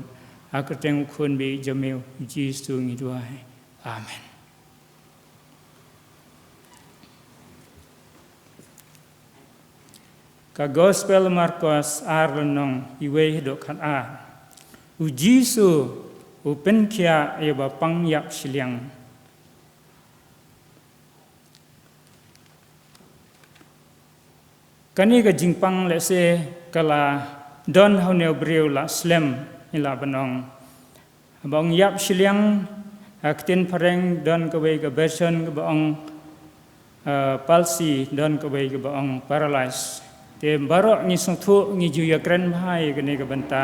Ha ka kyrteng u Khun baieit jong me, u Jisu, ngi duwai. Amen. Ka Gospel Markos ar, lynnong iwei haduh khatar. U Jisu u pynkhiah ïa ba pang ïap shiliang. Kane ka jingpang lehse ka la don ha une u briew la slem, ngi lah ban ong. Ba ong ïap shiliang, ha ka ktien phareng don kawei ka version kaba ong, eh, palsy, don kawei kaba ong paralyze. Te baroh ngi sngewthuh, ngi ju ïakren bha ïa kane ka bynta.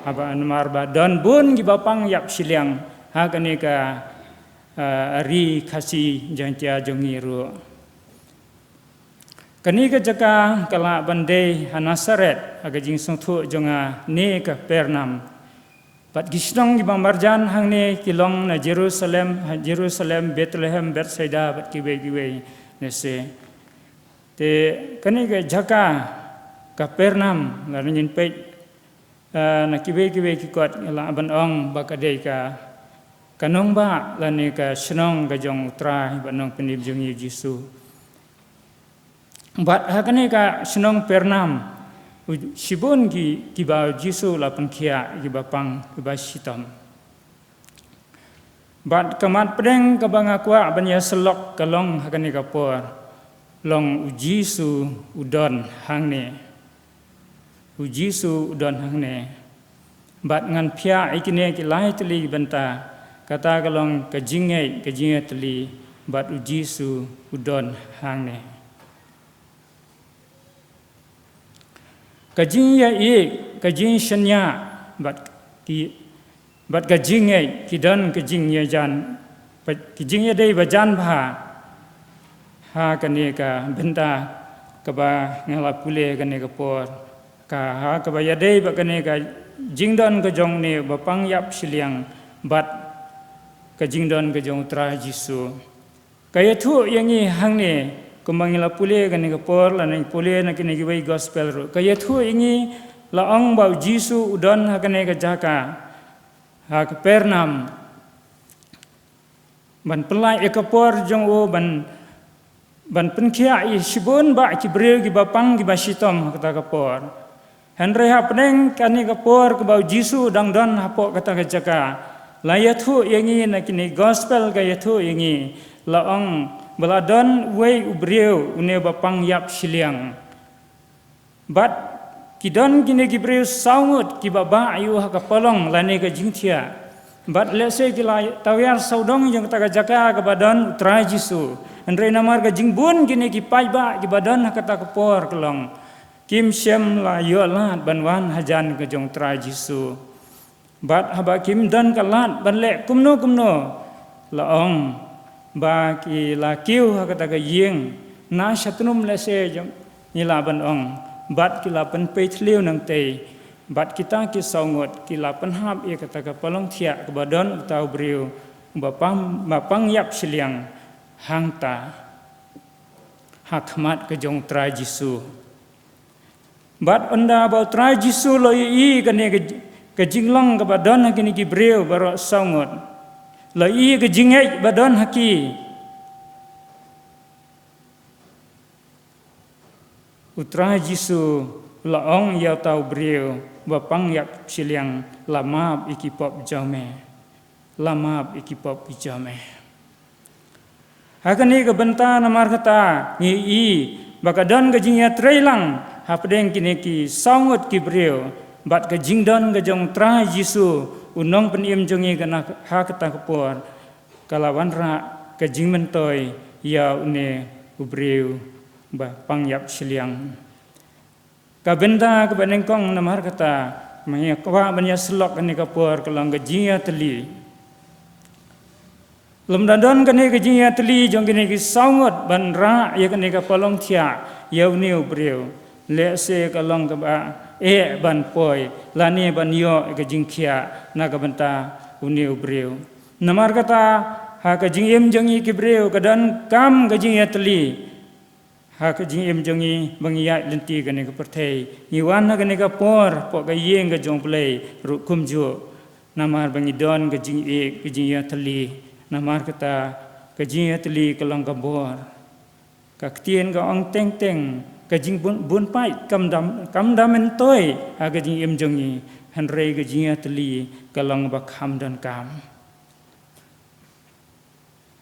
Haba namar ba don bun kiba pang ïap shiliang ha kane ka, eh, ri Khasi Jaiñtia jong ngi ruh. Kane ka jaka ka lah ban dei ha Nasaret, ha ka jingsngewthuh jong nga, ne Kapernaum. Bad ki shnong kiba marjan hangne ki long na Jerusalem, ha Jerusalem, Bethlehem, Bethsaida, bad kiwei kiwei, ne se. Te kane ka jaka Kapernaum, lada ngin peit, eh, na kiwei kiwei ki kot, ngi lah ban ong ba ka dei ka, ka nongbah lane ka shnong ka jong u Trai bad nongpynim jong ngi, u Jisu. Bad ha kane ka shnong Pernaum, u, shibun ki, kiba u Jisu u la pynkhiah, kiba pang, kiba shitom. Bad ka mat pdeng kaba nga kwah ban ïa sylloh ka long ha kane ka por, long u Jisu u don hangne. U Jisu u don hangne. Bad ngan phiah ïa kine ki lai tylli ki bynta, kata ka long ka jingngeit, ka jingïatylli, bad u Jisu u don hangne. Ka jingïaieit, ka jingshaniah, bad ki, bad ka jingngeit, ki don ka jingïajan, bad ki jingïadei ba jan bha, ha kane ka bynta kaba nga la pule kane ka por, ka ha kaba ïadei bad kane ka jingdon ka jong une ba pang ïap shiliang, bad ka jingdon ka jong u Trai Jisu. Ka ïathuh ïa ngi hangne, kumba ngi la pule kane ka por, lane ngi pule na kine kiwei gospel ruh. Ka ïathuh ïa ngi la ong ba u Jisu u don ha kane ka jaka, ha Kapernaum. Ban pynlait ïa ka por jong u, ban, ban pynkhiah ïa shibun bah ki briew kiba pang kiba shitom ha kata ka por. Hynrei hapdeng kane ka por kaba u Jisu u dang don hapoh kata ka jaka, la ïathuh ïa ngi na kine gospel, ka ïathuh ïa ngi, la ong ba la don uwei u briew, une ba pang ïap shiliang. Bad ki don kine ki briew saw ngut kiba bah ïa u ha ka palong lane ka jingthiah. Bad lehse ki la tawiar sawdong jong kata ka jaka kaba don u Trai Jisu. Hynrei namar ka jingbun kine ki paidbah kiba don ha kata ka por ka long, kim shym la ïoh lad ban wan hajan ka jong u Trai Jisu. Bad haba kim don ka lad ban leh kumno kumno, la ong ba ki la kiew ha kata ka ïing, na shatnum lehse jong, ngi lah ban ong, bad ki la pynpei thliew nangtei, bad kita ki saw ngut ki la pynhap ïa kata ka palong thiah kaba don uta u briew ba pang, ba pang ïap shiliang hangta, ha khmat ka jong u Trai Jisu. Bad ynda ba u Trai Jisu u la ïohi kane ka, ka jinglong kaba don ha kine ki briew baroh saw ngut, u la ïohi ka jingngeit ba don ha ki, u Trai Jisu u la ong ïa uta u briew ba pang ïap shiliang, la map ïa ki pop jong me. La map ïa ki pop ki jong me. Ha kane ka bynta namar kata ngi ïohi ba ka don ka jingïatreilang hapdeng kine ki saw ngut ki briew, bad ka jingdon ka jong u Trai Jisu u nongpynim jong ngi ha kata ka por, ka la wanrah ka jingmyntoi ïa une u briew ba pang ïap shiliang. Ka bynta kaba nyngkong namar kata, Mynta ka ba ban ïa slok kane ka por ka long ka jingïatylli. Lymda don kane ka jingïatylli jong kine ki saw ngut ban rah ïa kane ka palong thiah ïa une u briew, lehse ka long kaba eh ban poi lane ban ïoh ïa ka jingkhiah na ka bynta une u briew. Namar kata, ha ka jingim jong ngi ki briew ka donkam ka jingïatylli. Ha ka jingim jong ngi ba ngi ïaid lynti kane ka pyrthei, ngi wan ha kane ka por hapoh ka ïing ka jong U Blei ruh kumjuh. Namar ba ngi don ka jingïeit, ka jingïatylli. Namar kata, ka jingïatylli ka long ka bor. Ka ktien ka ong teng teng, ka jingbun, bun paid kam dam, kam dam myntoi ha ka jingim jong ngi. Hynrei ka jingïatylli ka long ba kham donkam.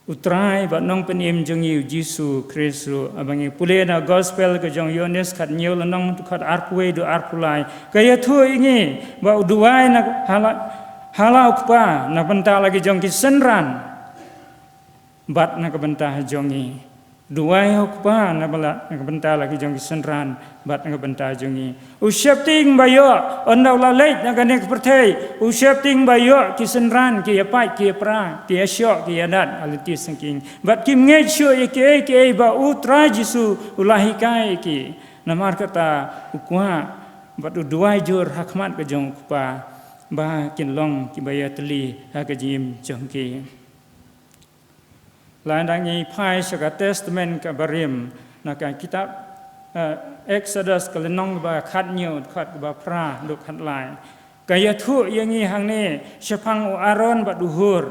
U Trai bad Nongpynim jong ngi U Jisu Khrist ruh, haba ngi pule na Gospel ka jong u Ïoannis khathynñiew lynnong, dkhot arphew wei haduh arphew lai, ka ïathuh ïa ngi ba u duwai na ha la, ha la u Kpa na bynta la ki jong ki synran bad na ka bynta jong ngi. Duwai ha u Kpa na bala, na ka bynta la ki jong ki synran bad na ka bynta jong ngi. U sheptieng ba ïoh, ynda u la leit na kane ka pyrthei, u sheptieng ba ïoh ki synran ki ïa pait, ki ïa pra, ki ïa shoh, ki ïa dat ha lynti syngkien. Bad kim ngeit shuh ïa kiei kiei ba U Trai Jisu u la hikai ïa ki. Namar kata, u kwah bad u duwai jur ha khmat ka jong u Kpa ba kin long kiba ïatylli ha ka jingim jong ki. Lada ngi phai sha ka Testament kaba rim, na ka kitab, eh, Exodus ka lynnong kaba khathynñiew, dkhot kaba phra haduh khatlai, ka ïathuh ïa ngi hangne shaphang u Aaron bad u Hur,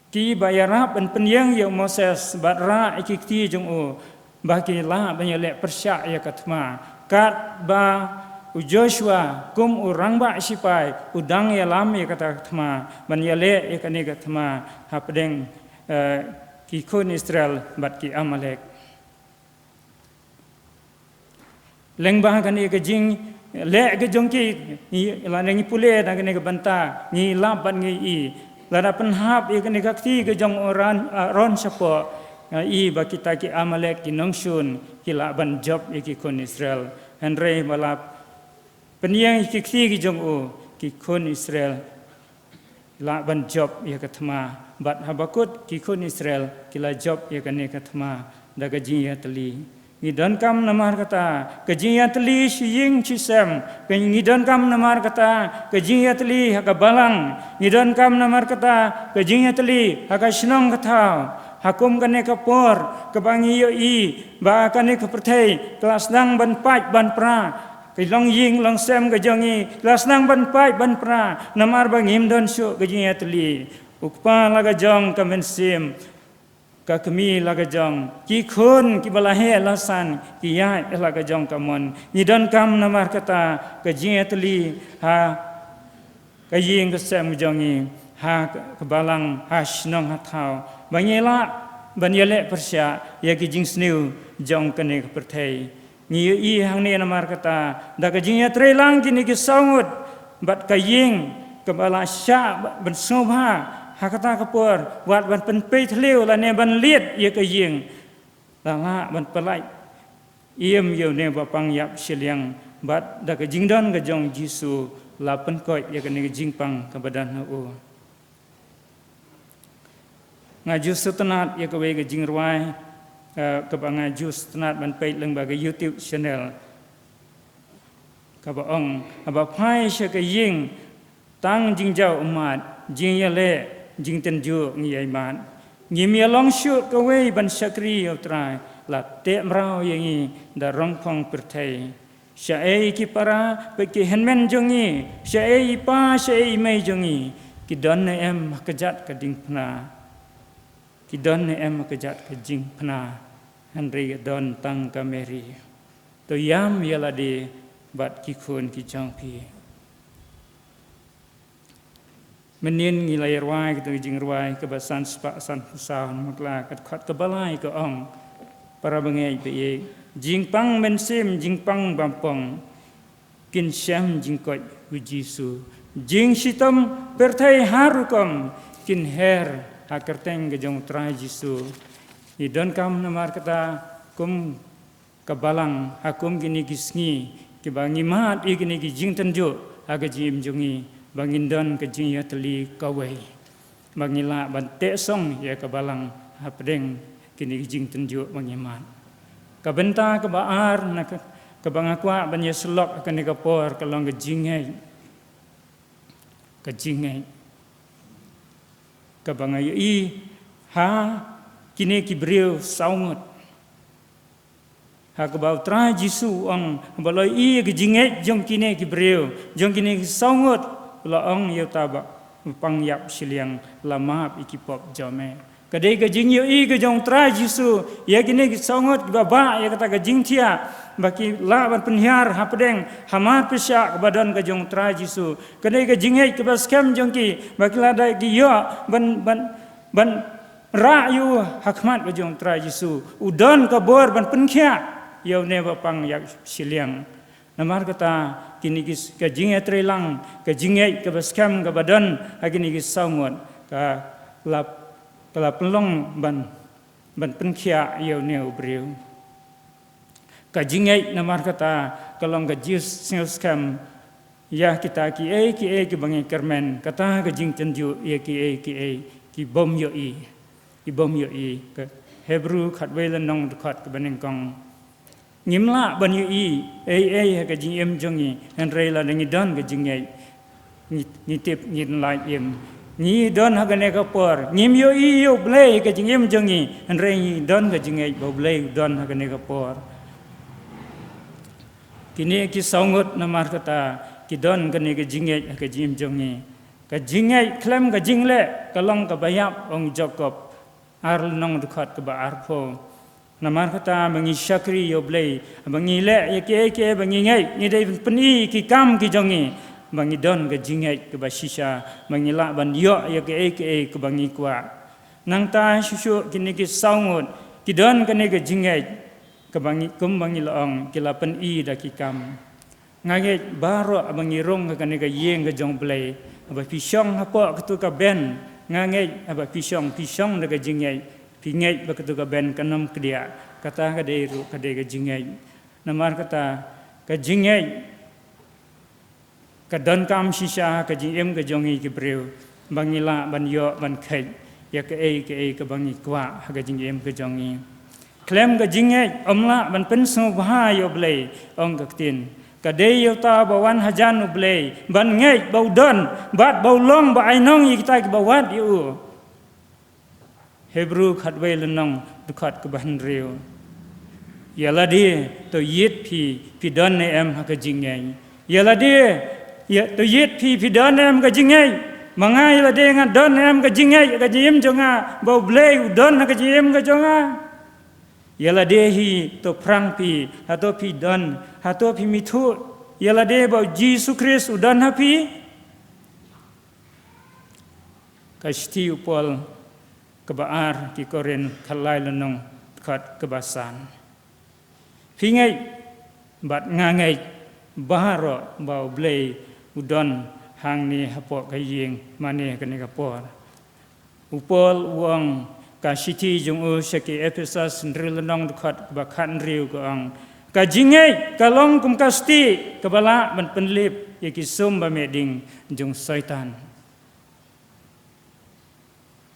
kiba ïarap ban pynïeng ïa u Moses bad rah ïa ki kti jong u, ba ki lah ban ïaleh pyrshah ïa ka thma. Katba u Joshua kum u rangbah shipai u dang ïalam ïa kata ka thma, ban ïaleh ïa kane ka thma hapdeng, eh, ki khun Israel bad ki Amalek. Lyngba kane ka jingleh ka jong ki, ngi, lada ngi pule na kane ka bynta, ngi lap bad ngi i. Lada pynhap ïa kane ka kti ka jong u Aaron, Aaron shapoh, ngi i ba kita ki Amalek ki nongshun ki lah ban jop ïa ki khun Israel. Hynrei ba la pynïeng ïa ki kti ki jong u, ki khun Israel lah ban jop ïa ka thma. Bad haba kut ki khun Israel ki la jop ïa kane ka thma da ka jingïatylli. Ngi donkam namar kata ka jingïatylli shi ïing shi sem. Ka, ngi donkam namar kata ka jingïatylli ha ka balang. Ngi donkam namar kata ka jingïatylli ha ka shnong ka thaw. Ha kum kane ka por kaba ngi ïohi ba kane ka pyrthei ka la sdang ban pait ban pra. Ka longïing longsem ka jong ngi la sdang ban pait ban pra namar ba ngim don shuh ka jingïatylli. U kpa la ka jong ka mynsiem, ka kmie la ka jong, ki khun kiba la heh la san ki ïaid la ka jong ka mon. Ngi donkam namar kata ka jingïatylli ha ka ïing ka sem jong ngi, ha ka balang, ha shnong ha thaw, ba ngi lah ban ïaleh pyrshah ïa ki jingsniew jong kane ka pyrthei. Ngi ïohi hangne namar kata da ka jingïatreilang kine ki saw ngut bad ka ïing kaba la shah ban sngewbha ha kata ka por, wat ban pynpeit thliew lane ban lied ïa ka ïing, la lah ban pyllait im ïa une ba pang ïap shiliang, bad da ka jingdon ka jong Jisu la pynkoit ïa kane ka jingpang kaba don ha u. Nga ju sngewtynnat ïa kawei ka jingrwai, eh, kaba nga ju sngewtynnat ban peit lyngba ka YouTube channel, kaba ong, haba phai sha ka ïing, tang jingjaw ummat, jingïaleh, jingtynjuh ngi ïai mad. Ngim ïa long shuh kawei ban shakri ïa u Trai, la teh mraw ïa ngi da rongphong pyrthei. Shaei ki para bad ki hynmen jong ngi, shaei i pa, shaei i mei jong ngi, ki don ne em ha kjat ka diengphna? Ki don ne em ha kjat ka diengphna? Hynrei ka don tang ka Meri. To ïam ïa lade bad ki khun ki jong phi. Mynnin ngi la ïa rwai kito ki jingrwai kaba san spah san phew saw, namar ka la ka dkhot kaba lai ka ong, para bangeit baieit, jingpang mynsiem, jingpang bampong, kin shem jingkoit u Jisu. Jingshitom pyrthei har rukom kin her ha kyrteng ka jong u Trai Jisu. Ngi donkam namar kata kum ka balang ha kum kine ki sngi kiba ngi mad ïa kine ki jingtynjuh, ha ka jingim jong ngi ba ngin don ka jingïatylli kawei, ba ngi lah ban teh song ïa ka balang hapdeng kine ki jingtynjuh ba ngi mad. Ka bynta kaba ar na ka, kaba nga kwah ban ïasyllok ha kane ka por ka long ka jingngeit. Ka jingngeit kaba nga ïohi ha kine ki briew saw ngut. Ha kaba U Trai Jisu u ong, haba la ïohi ka jingngeit jong kine ki briew, jong kine ki saw ngut, la ong ïa uta ba pang ïap shiliang, la map ïa ki pop jong me. Ka dei ka jingïohi ka jong U Trai Jisu ïa kine ki saw ngut kiba bah ïa kata ka jingthiah, ba ki lah ban pynhiar hapdeng ha mar pyrshah kaba don ka jong U Trai Jisu. Ka dei ka jingngeit kaba skhem jong ki ba ki la dei ki ïoh ban, ban, ban rah ïa u ha khmat ka jong U Trai Jisu. U don ka bor ban pynkhiah ïa une ba pang ïap shiliang. Namar kata kine ki s-, ka jingïatreilang, ka jingngeit kaba skhem kaba don ha kine ki saw ngut, ka la, ka la pynlong ban, ban pynkhiah ïa une u briew. Ka jingngeit namar kata ka long ka jingsngewskhem ïa kita kiei kiei kiba ngi kyrmen, kata ka jingtynjuh ïa kiei kiei ki bym ïohi, ki bym ïohi. Ka Hebru khatwei lynnong dkhot kaba nyngkong. Ngim lah ban ïohi ei ei ha ka jingim jong ngi, hynrei lada ngi don ka jingngeit, ngi, ngi tip, ngin lait im. Ngi don ha kane ka por, ngim ïohi ïa U Blei ha ka jingim jong ngi, hynrei ngi don ka jingngeit ba U Blei u don ha kane ka por. Kine ki saw ngut namar kata ki don kane ka jingngeit ha ka jingim jong ngi. Ka jingngeit khlem ka jingleh ka long kaba ïap, ong Jakob ar lynnong dkhot kaba arphew. Namar kata ba ngi shakri ïa U Blei, ba ngi leh ïa kiei kiei ba ngi ngeit, ngi dei ban pyni ki kam ki jong ngi ba ngi don ka jingngeit kaba shisha, ba ngi lah ban ïoh ïa kiei kiei kaba ngi kwah. Nangta shuh shuh kine ki saw ngut ki don kane ka jingngeit kaba ngi, kumba ngi la ong, ki la pyni da ki kam. Nga ngeit baroh haba ngi rung ha kane ka ïing ka jong U Blei, haba phi shong hapoh katu ka bench, nga ngeit haba phi shong, phi shong da ka jingngeit, phi ngeit ba katu ka bench kan ym kdiah. Kata ka dei ruh ka dei ka jingngeit. Namar kata ka jingngeit ka donkam shisha ha ka jingim ka jong ngi ki briew, ba ngi lah ban ïoh ban kheit ïa kaei kaei kaba ngi kwah ha ka jingim ka jong ngi. Khlem ka jingngeit ym lah ban pynsngewbha ïa U Blei, ong ka ktien. Ka dei ïa uta ba wan hajan U Blei ban ngeit ba u don bad ba u long ba ainong ïa kita kiba wad ïa u. Hebru khatwei lynnong dkhot kaba hynriew. Ïa lade to ïit phi, phi don ne em ha ka jingngeit. Ïa lade, ïa to ïit phi, phi don ne em ka jingngeit. Ma nga ïa lade nga don ne em ka jingngeit ha ka jingim jong nga ba U Blei u don ha ka jingim ka jong nga. Ïa lade hi to phrang phi, hato phi don, hato phi muthu. Ïa lade ba U Jisu Khrist u don ha phi. Ka shithi u Paul kaba ar ki Korinth, khatlai lynnong dkhot kaba san. Phi ngeit bad nga ngeit baroh ba U Blei u don hangne hapoh ka ïing mane kane ka por. U Paul u ong, ka shithi jong u sha ki Ephesus hynriew lynnong dkhot kaba khathynriew ka ong, ka jingngeit ka long kum ka stieh kaba lah ban pynlip ïa ki sum ba meh ding jong Soitan.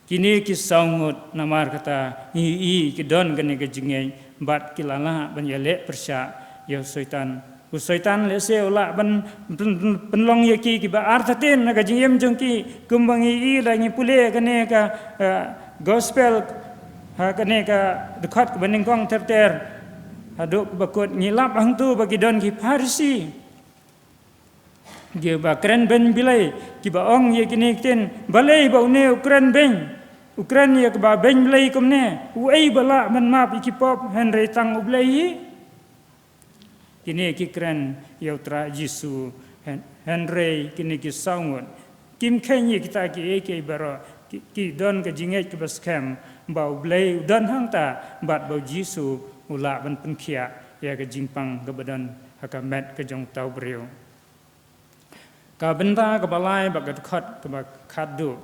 Kine ki saw ngut namar kata ngi ïohi ki don kane ka jingngeit bad ki la lah ban ïaleh pyrshah ïa u Soitan. U Soitan lehse u lah ban pyn-, pyn-, pynlong ïa ki kiba artatien ha ka jingim jong ki, kumba ngi ïohi lada ngi pule kane ka, eh, gospel, ha kane ka dkhot kaba nyngkong ter ter haduh kaba kut, ngi lap hangtu ba ki don ki Pharisi kiba kren beiñ Blei, kiba ong ïa kine ki ktien, balei ba une u kren beiñ, u kren ïa kaba beiñ Blei kumne, uei ba lah ban map ïa ki pop hynrei tang U Blei hi? Kine ki kren ïa U Trai Jisu, hyn-, hynrei kine ki saw ngut kim kheiñ ïa kita kiei kiei baroh, ki, ki don ka jingngeit kaba skhem ba U Blei u don hangta bad ba U Jisu u lah ban pynkhiah ïa ka jingpang kaba don ha ka met ka jong uta u briew. Ka bynta kaba lai bad ka dkhot kaba khatduh,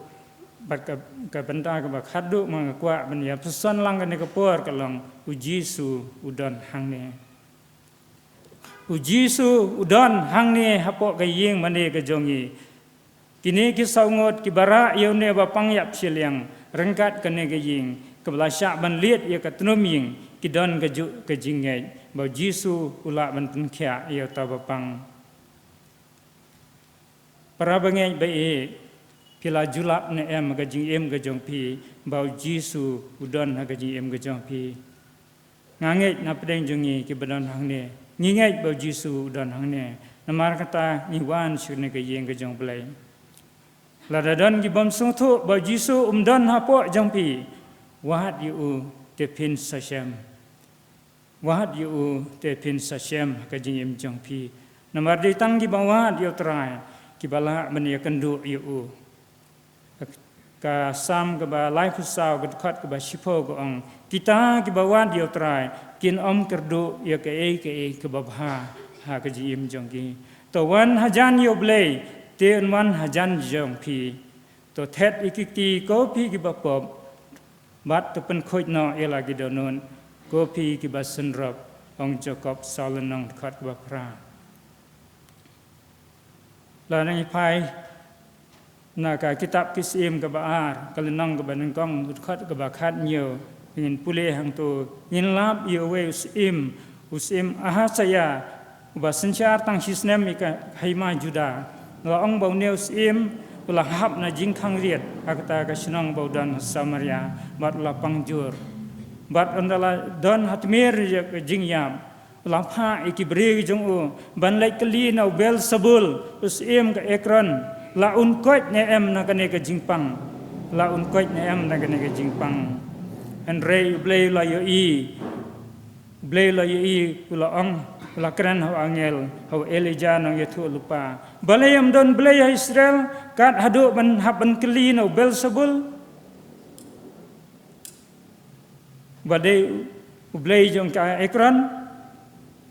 bad ka, ka bynta kaba khatduh ma nga kwah ban ïa pyrshang lang kane ka por ka long, U Jisu u don hangne. U Jisu u don hangne hapoh ka ïing mane ka jong ngi. Kine ki saw ngut kiba rah ïa une ba pang ïap shiliang ryngkat kane ka ïing kaba la shah ban lied ïa ka tnum ïing ki don kajuh ka jingngeit ba u Jisu u lah ban pynkhiah ïa uta ba pang. Para bangeit ba ïeit, phi la ju lap ne em ha ka jingim ka jong phi ba u Jisu u don ha ka jingim ka jong phi? Nga ngeit na pdeng jong ngi kiba don hangne ngi ngeit ba u Jisu u don hangne. Namar kata ngi wan sha kane ka ïing ka jong u Blei. Lada don ki bym sngewthuh ba u Jisu um don hapoh jong phi, wad ïa u te phin sa shem. Wad ïa u te phin sa shem ha ka jingim jong phi. Namar dei tang kiba wad ïa u Trai kiba lah ban ïakynduh ïa u. Ka Salm kaba laiphew saw ka dkhot kaba shiphew ka ong, kita kiba wad ïa u Trai kin ym kyrduh ïa kaei kaei kaba bha ha ka jingim jong ki. To wan hajan ïa u Blei, te un wan hajan jong phi. To thet ïa ki kti ko phi kiba pop, bad to pynkhuid noh ïa la ki dohnud ko phi kiba synrop, ong Jakob saw lynnong dkhot kaba phra. Lada ngi phai na ka kitab Ki Syiem kaba ar, ka lynnong kaba nyngkong, dkhot kaba khathynñiew, ngin pule hangto, ngin lap ïa uwei u syiem, u syiem Ahasaya, uba synshar tang shisnem ïa ka hima Juda. La ong ba une u syiem u la hap na jingkhang riat ha kata ka shnong ba u don ha Samaria, bad u la pang jur. Bad ynda la don ha tmier ïa ka jingïap, u la phah ïa ki briew jong u ban leit kylli na u Belsebul, u syiem ka Ekron, la un koit ne em na kane ka jingpang. La un koit ne em na kane ka jingpang. Hynrei u Blei u la ïohi. U Blei u la ïohi, u la ong, u la kren ha u angel, ha u Elijah nongïathuhlypa. Balei ym don Blei ha Israel, kat haduh ban hap ban kylli na u Belsebul? Ba dei u blei jong ka Ekron.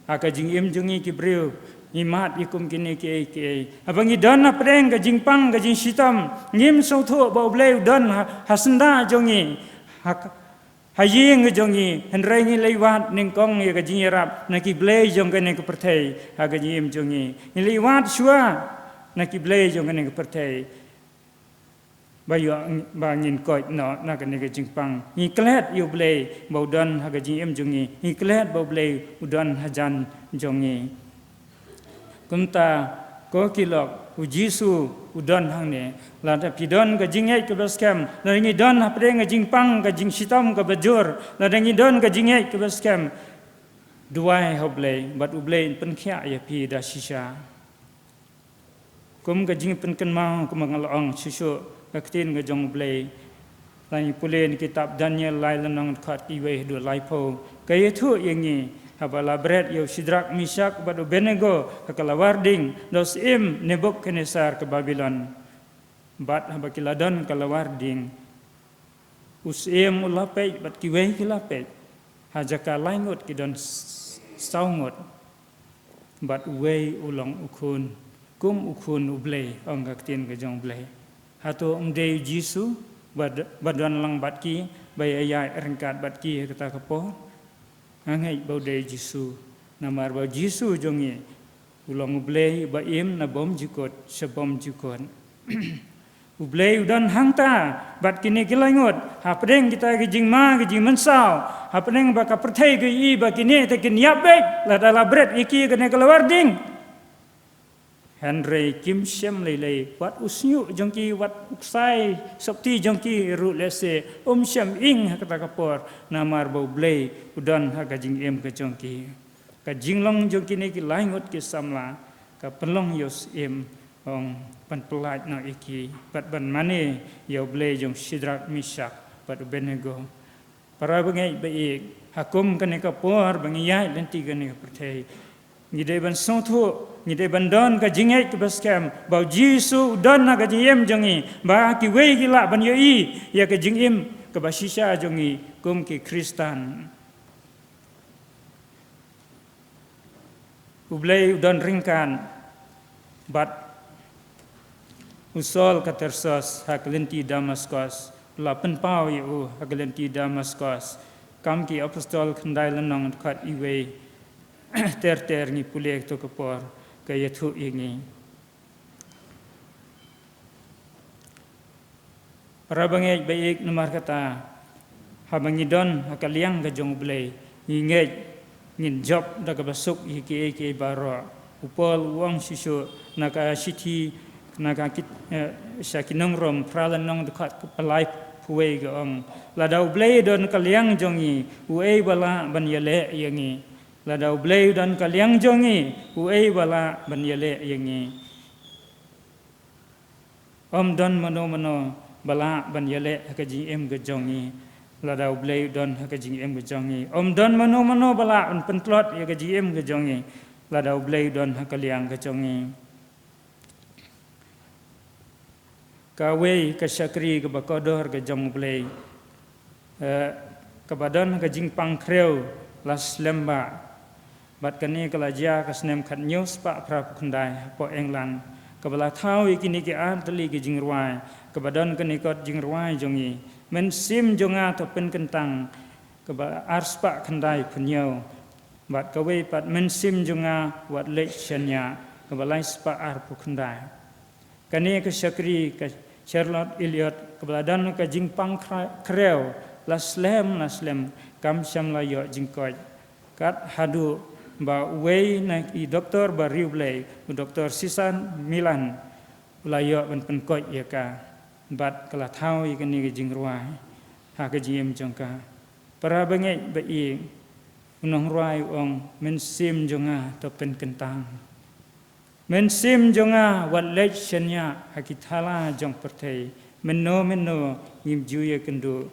Ha ka jingim jong ngi ki briew, ngi mad ïa kum kine kiei kiei. Haba ngi don hapdeng ka jingpang, ka jingshitom, ngim sngewthuh ba u Blei u don ha, ha syndah jong ngi, ha, ha ïing jong ngi, hynrei ngi leit wad nyngkong ïa ka jingïarap na ki blei jong kane ka pyrthei. Ha ka jingim jong ngi, ngi leit wad shuwa na ki blei jong kane ka pyrthei. Ba ïoh, ba ngin koit noh na kane ka jingpang. Ngi klet ïa u Blei ba u don ha ka jingim jong ngi. Ngi klet ba u Blei u don hajan jong ngi. Kumta, ko ki lok, u Jisu u don hangne. Lada phi don ka jingngeit kaba skhem, lada ngi don hapdeng ka jingpang, ka jingshitom kaba jur, lada ngi don ka jingngeit kaba skhem, duwai ha u Blei bad u Blei un pynkhiah ïa phi da shisha. Kum ka jingpynkynmaw, kum ba nga la ong shuh shuh, ka ktien ka jong u Blei, la ngi pule na kitab Daniel lai lynnong dkhot kiwei haduh laiphew, ka ïathuh ïa ngi, haba la bret ïa u Shadrak, Meshak bad u Abednego ha ka lawar ding da u syiem Nebukadnesar ka Babilon. Bad haba ki la don ha ka lawar ding, u syiem u la peit bad kiwei ki la peit. Ha jaka lai ngut ki don s-, saw ngut. Bad uwei u long u khun, kum u khun u Blei, ong ka ktien ka jong u Blei. Hato ym dei u Jisu ba d-, ba don lang bad ki, ba ïaid ryngkat bad ki ha kata ka por? Nga ngeit ba u dei u Jisu, namar ba u Jisu jong ngi u long u Blei ba im na bymjukut sha bymjukut. U Blei u don hangta bad kine ki lai ngut, hapdeng kita ki jingma ki jingmynsaw, hapdeng ba ka pyrthei ka ïohi ba kine te kin ïap beit, lada la bret ïa ki kane ka lawar ding. Hynrei kim shem lei lei, wat u shñiuh jong ki, wat u ksai sopti jong ki ruh lehse um shem ing ha kata ka por, namar ba u Blei u don ha ka jingim ka jong ki. Ka jinglong jong kine ki lai ngut ki samla ka pynlong ïa u syiem, ong, ban pyllait noh ïa ki bad ban mane ïa u Blei jong u Shadrak, Meshak bad u Abednego. Para bangeit ba ïeit, ha kum kane ka por ba ngi ïaid lynti kane ka pyrthei, ngi dei ban sngewthuh, ngi dei ban don ka jingngeit kaba skhem ba u Jisu u don ha ka jingim jong ngi, ba kiwei ki lah ban ïohi ïa ka jingim kaba shisha jong ngi kum ki Khristan. U Blei u don ryngkat bad u Saul ka Tarsus ha ka lynti Damaskos, u la pynpaw ïa u ha ka lynti Damaskos. Kam ki Apostol khyndai lynnong dkhot iwei. ter ter ngi pule kato ka por ka ïathuh ïa ngi. Para bangeit ba ïeit, namar kata haba ngi don ha ka liang ka jong U Blei, ngi ngeit ngin jop da kaba suk ïa kiei kiei baroh. U Paul u ong shisha na ka shithi, na ka kit, eh, sha ki nong Rom, phra lynnong dkhot ka laiphew wei ka ong: Lada U Blei u don ka liang jong ngi, uei ba lah ban ïaleh ïa ngi? Lada U Blei u don ka liang jong ngi, uei ba lah ban ïaleh ïa ngi? Ym don mano mano ba lah ban ïaleh ha ka jingim ka jong ngi, lada U Blei u don ha ka jingim ka jong ngi. Ym don mano mano ba lah ban pyntlot ïa ka jingim ka jong ngi, lada U Blei u don ha ka liang ka jong ngi. Kawei ka shakri kaba kordor ka jong U Blei, eh, kaba don ka jingpang khrew la slem bha. Bad kane ka la jia ka snem khathynñiew spah phraphew khyndai hapoh England, kaba la thaw ïa kine ki artylli ki jingrwai, kaba don kane kot jingrwai jong ngi: Mynsiem jong nga to pynkyntang, kaba ar spah khyndai phew hynñiew. Bad kawei pat: Mynsiem jong nga wat leit shaniah, kaba lai spah arphew khyndai. Kane ka shakri ka Charlotte Elliott, kaba la don ka jingpang khra-, khrew la slem la slem, kam shym la ïoh jingkoit. Kat haduh ba uwei na ki doktor ba riewblei, u Doktor Cesar Millan, u la ïoh ban pynkoit ïa ka. Bad ka la thaw ïa kane ka jingrwai ha ka jingim jong ka. Para bangeit ba ïeit, u nongrwai u ong: Mynsiem jong nga to pynkyntang. Mynsiem jong nga wat leit shaniah ha ki thala jong pyrthei. Mynno mynno ngim ju ïakynduh,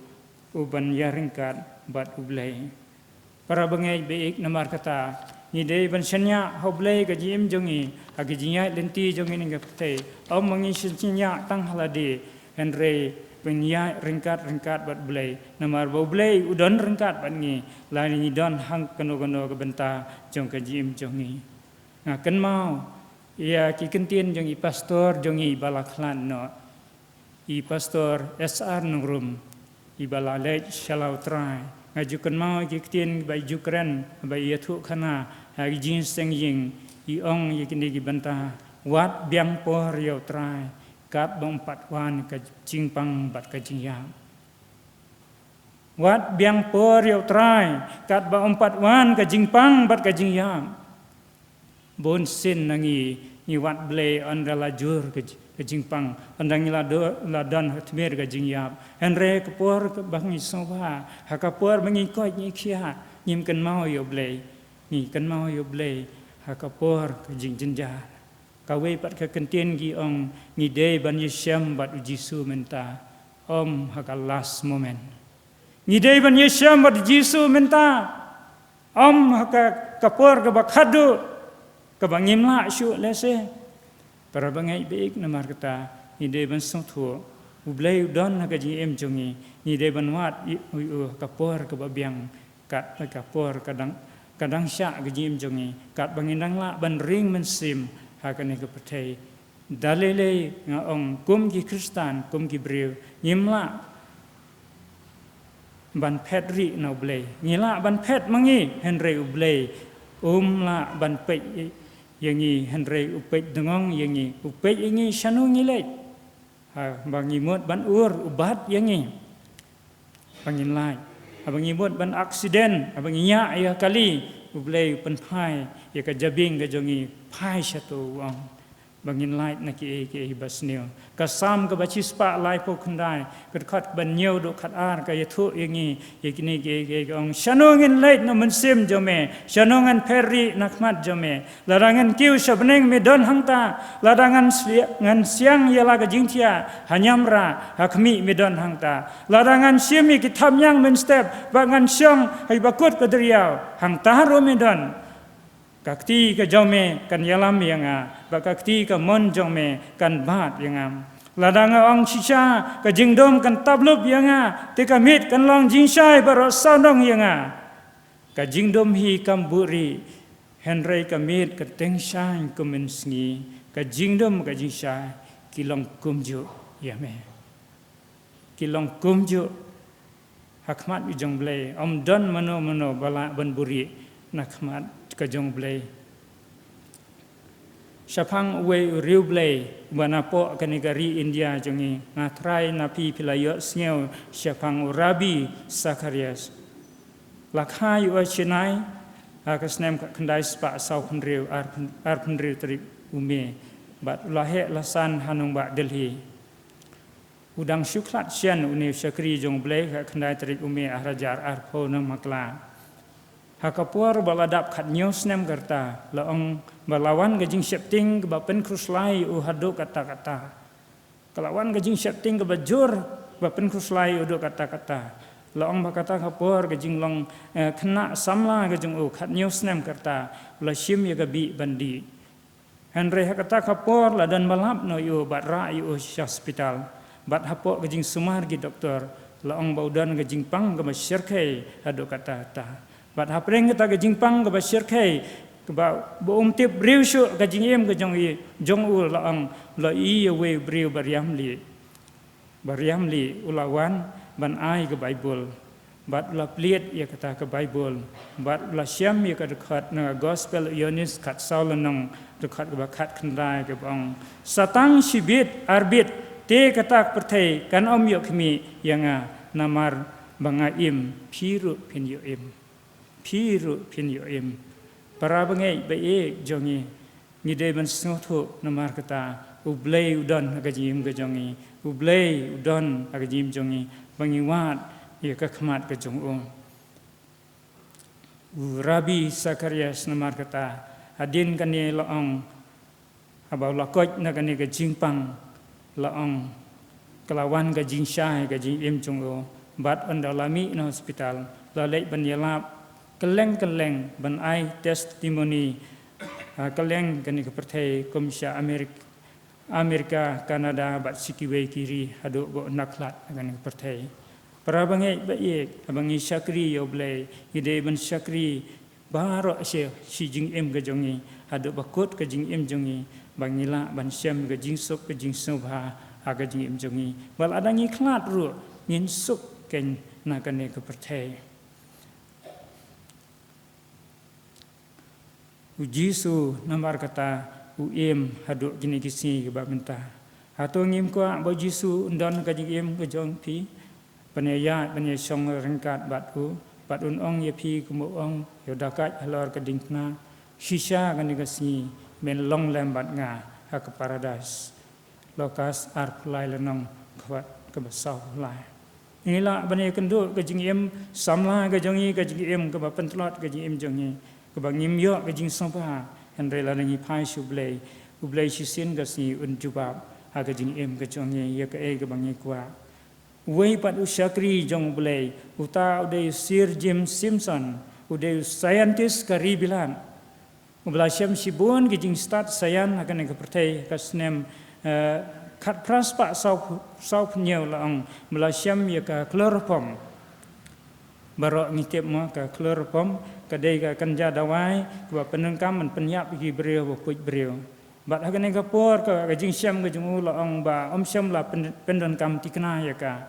u ban ïaryngkat bad U Blei. Para bangeit ba ïeit, namar kata ngi dei ban shaniah ha U Blei ka jingim jong ngi, ha ka jingïaid lynti jong ngi ha kane ka pyrthei. Ym ma ngi shaniah tang ha lade, hynrei ban ïaid ryngkat ryngkat bad U Blei. Namar ba U Blei u don ryngkat bad ngi, lada ngi don ha kano kano ka bynta jong ka jingim jong ngi. Nga kynmaw ïa ki kyntien jong i pastor jong ngi ba la khlad noh, i Pastor S R Nongrum, i ba la leit sha la U Trai. Nga ju kynmaw ïa ki kyntien ba i ju kren, ba i ïathuh khana ha ki jingïaseng ïing, i ong ïa kine ki bynta: Wat biang por ïa U Trai, katba ym pat wan ka jingpang bad ka jingïap. Wat biang por ïa U Trai, katba ym pat wan ka jingpang bad ka jingïap. Bun sien na ngi, ngi wad Blei ynda la jur ka ji-, ka jingpang, ynda ngi la do-, la don ha tmier ka jingïap. Hynrei ka por kaba ngi sngewbha, ha ka por ba ngi koit ngi khiah, ngim kynmaw ïa U Blei. Ngi kynmaw ïa U Blei ha ka por ka jingjynjar. Kawei pat ka kyntien ki ong, ngi dei ban ïashem bad U Jisu mynta, ym ha ka last moment. Ngi dei ban ïashem bad U Jisu mynta, ym ha ka, ka por kaba khadduh, kaba ngim lah shuh lehse. Para bangeit ba ïeit, namar kata ngi dei ban sngewthuh, U Blei u don ha ka jingim jong ngi. Ngi dei ban wad ïa u, ïa u ha ka por kaba biang, kat ha ka por ka dang, ka dang shah ka jingim jong ngi, katba ngin dang lah ban ring mynsiem ha kane ka pyrthei. Da lei lei nga ong, kum ki Khristan, kum ki briew, ngim lah ban phet rieh na U Blei. Ngi lah ban phet ma ngi, hynrei U Blei um lah ban peit ïa ngi, hynrei u peit dngong ïa ngi, u peit ïa ngi shano ngi leit. Haba ngi mut ban ur, u bat ïa ngi. Ba ngin lait. Haba ngi mut ban aksiden, haba ngi ñiah ïa ka kali, U Blei u pynphai ïa ka jabieng ka jong ngi, phai shato, u ong. Ba ngin lait na kiei kiei ba sniew. Ka Salm kaba shispah laiphew khyndai, ka dkhot kaba hynñiew haduh khatar, ka ïathuh ïa ngi ïa kine kiei kiei, ka ong: Shano ngin leit na u mynsiem jong me? Shano ngan phet rieh na khmat jong me? Lada ngan kiew sha bneng, me don hangta. Lada ngan sli-, ngan siang ïa la ka jingthiah ha niamra, ha khmih me don hangta. Lada ngan shim ïa ki thapniang mynstep, bad ngan shong ha kiba kut ka duriaw, hangta ruh me don. Ka kti ka jong me kan ïalam ïa nga, bad ka kti kamon jong me kan bat ïa nga. Lada nga ong shisha, ka jingdum kan tap lup ïa nga, te ka miet kan long jingshai baroh sawdong ïa nga. Ka jingdum hi kam buhrieh, hynrei ka miet ka tyngshaiñ kum mynsngi. Ka jingdum, ka jingshai, ki long kumjuh ïa me. Ki long kumjuh ha khmat u jong Blei. Ym don mano mano ba lah ban buhrieh na khmat ka jong U Blei. Shaphang uwei u riewblei uba napoh kane ka ri India jong ngi, nga thrai na phi phi la ïohsngew shaphang u Rabi Zacharias. La kha ïa u ha Chennai ha ka snem khatkhyndai spah sawphew hynriew, arphew hynriew tarik u May, bad u la heh la san ha nongbah Delhi. U dang shu khlad shen une u shakri jong U Blei ha khatkhyndai tarik u May arhajar arphew na Makla. Ha ka por ba la dap khathynñiew snem ka rta, la ong ba la wan ka jingsheptieng kaba pynkhuslai ïa u haduh katta katta. Ka la wan ka jingsheptieng kaba jur, ba pynkhuslai ïa u haduh katta katta. La ong ba kata ka por ka jinglong, eh, khynnah samla ka jong u khathynñiew snem ka rta, la shim ïa ka bih ban dih. Hynrei ha kata ka por la don ba lap noh ïa u bad rah ïa u sha hospital. Bad hapoh ka jingsumar ki doktor, la ong ba u don ka jingpang kaba shyrkhei haduh katta katta. Bad hapdeng kata ka jingpang kaba shyrkhei, kaba, ba um tip briew shuh ka jingim ka jong i, jong u, la ong, la ïohi ïa uwei u briew ba riam lieh. Ba riam lieh u la wan ban ai ka Baibl. Bad u la plied ïa kata ka Baibl. Bad u la shem ïa ka dkhot na ka Gospel u Ïoannis khatsaw lynnong, dkhot kaba khatkhyndai, kaba ong, sa tang shibit arbit te kata ka pyrthei kan ym ïoh khmih ïa nga, namar ba nga im, phi ruh phin ïoh im. Phi ruh phin ïoh im. Para bangeit ba ïeit jong ngi, ngi dei ban sngewthuh namar kata U Blei u don ha ka jingim ka jong ngi. U Blei u don ha ka jingim jong ngi ba ngi wad ïa ka khmat ka jong u. U Rabi Zacharias namar kata hadien kane la ong, haba u la koit na kane ka jingpang, la ong, ka la wan ka jingshai ka jingim jong u. Bad ynda la mih na hospital, la leit ban ïalap kylleng kylleng, ban ai testimony, ha kylleng kane ka pyrthei, kum sha Amerik-, Amerika, Canada bad sha kiwei ki ri haduh ba u nang khlad na kane ka pyrthei. Para bangeit ba ïeit, haba ngi shakri ïa U Blei, ngi dei ban shakri baroh shi, shi jingim ka jong ngi, haduh ba kut ka jingim jong ngi, ba ngi lah ban shem ka jingsuk ka jingsngewbha ha ka jingim jong ngi. Ba lada ngi khlad ruh, ngin suk keiñ na kane ka pyrthei. U Jisu namar kata u im haduh kine ki sngi kiba mynta. Hato ngim kwah ba U Jisu un don ka jingim ka jong phi? Ban ïaid, ban ïashong ryngkat bad u, bad un ong ïa phi kumba u ong ïa u dakaid halor ka diengphna, shisha kane ka sngi men long lem bad nga ha ka paradais. Lukas arphew lai lynnong, dkhot kaba sawphew lai. Ngi lah ban ïakynduh ka jingim samla ka jong ngi, ka jingim kaba pyntlot ka jingim jong ngi, kaba ngim ïoh ka jingsngewbha. Hynrei lada ngi phai sha U Blei, U Blei shisien ka sngi un jubab ha ka jingim ka jong ngi ïa kaei kaba ngi kwah. Uwei pat u shakri jong U Blei, uta u dei u Sir Jim Simpson, u dei u scientist ka ri Bilat. Uba la shem shibun ki jingstad science ha kane ka pyrthei, ka snem, eh, khatphra spah saw, sawphew hynñiew, la ong, ba la shem ïa ka chloroform. Baroh ngi tip mo ka chloroform, ka dei ka kynja dawai kaba pyndonkam ban pynïap ïa ki briew ba puit briew. Bad ha kane ka por ka, ka jingshem ka jong u, la ong ba ym shym la pyn-, pyndonkam thikna ïa ka.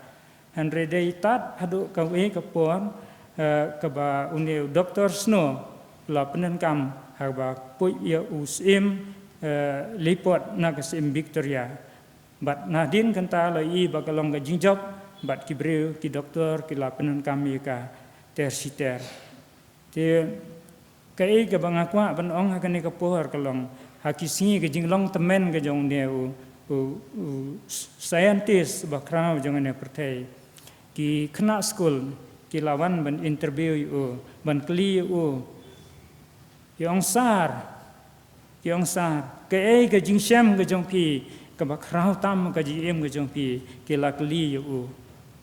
Hynrei dei tad haduh kawei ka por, eh, kaba une u Doktor Snow u la pyndonkam haba puit ïa u syiem, eh, Lyphoid na ka syiem Victoria. Bad nadien kata la ïohi ba ka long ka jingjop, bad ki briew, ki doktor ki la pyndonkam ïa ka ter shi ter. Te kaei kaba nga kwah ban ong ha kane ka por ka long, ha ki sngi ka jinglong tymmen ka jong une u, u, u scientist ba khraw jong kane ka pyrthei, ki khynnah skul ki la wan ban interview ïa u, ban kylli ïa u, ïa ong sir, ïa ong sir, kaei ka jingshem ka jong phi kaba khraw tam ha ka jingim ka jong phi? Ki la kylli ïa u,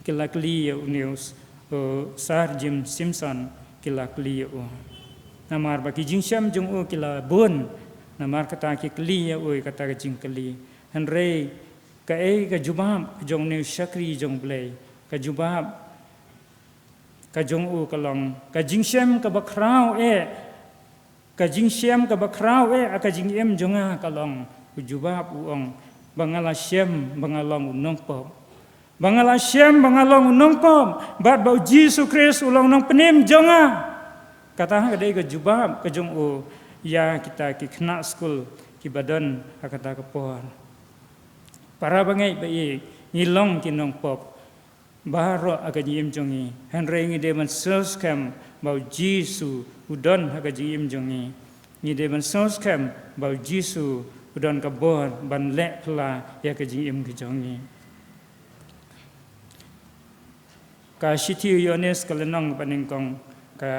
ki la kylli ïa une u, uh, Sir Jim Simpson, ki la kylli ïa u. Namar ba ki jingshem jong u ki la bun, namar kata ki kylli ïa u ïa kata ka jingkylli. Hynrei kaei ka jubab ka jong une u shakri jong U Blei? Ka jubab ka jong u ka long, ka jingshem kaba khraw eh, ka jingshem kaba khraw eh ha ka jingim jong nga ka long, u jubab u ong, ba nga la shem ba nga long u nongpop. Ba nga la shem ba nga long u nongpop, bad ba U Jisu Khrist u long u Nongpynim jong nga. Kata ka dei ka jubab ka jong u ïa kita ki khynnah skul kiba don ha kata ka por. Para bangeit ba ïeit, ngi long ki nongpop baroh ha ka jingim jong ngi. Hynrei ngi dei ban sngewskhem ba u Jisu u don ha ka jingim jong ngi. Ngi dei ban sngewskhem ba u Jisu u don ka bor ban leh pla ïa ka jingim ka jong ngi. Ka shithi u Ïoannis ka lynnong kaba nyngkong, ka,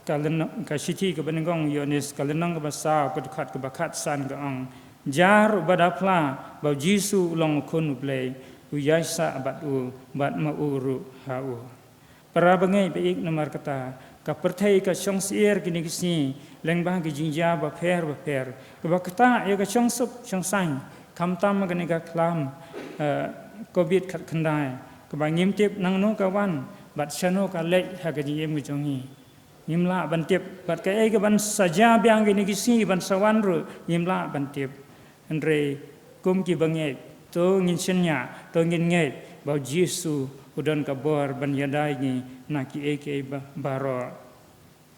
ka lynnong, ka shithi kaba nyngkong u Ïoannis ka lynnong kaba saw ka dkhot kaba khatsan ka ong, jar uba da phla ba u Jisu u long u khun u Blei, u ïaisah bad u bad ma u ruh ha u. Para bangeit ba ïeit, namar kata ka pyrthei ka shong syier kine ki sngi lyngba ki jingjia bapher bapher kaba ktah ïa ka shongsuk shongsaiñ, khamtam kane ka khlam, eh, covid khatkhyndai, kaba ngim tip nangno ka wan bad shano ka leit ha ka jingim ka jong ngi. Ngim lah ban tip bad kaei kaban sa jia biang kine ki sngi ban sa wan ruh ngim lah ban tip. Hynrei kum ki bangeit, to ngin shaniah, to ngin ngeit ba u Jisu u don ka bor ban ïada ïa ngi na kiei kiei ba, baroh.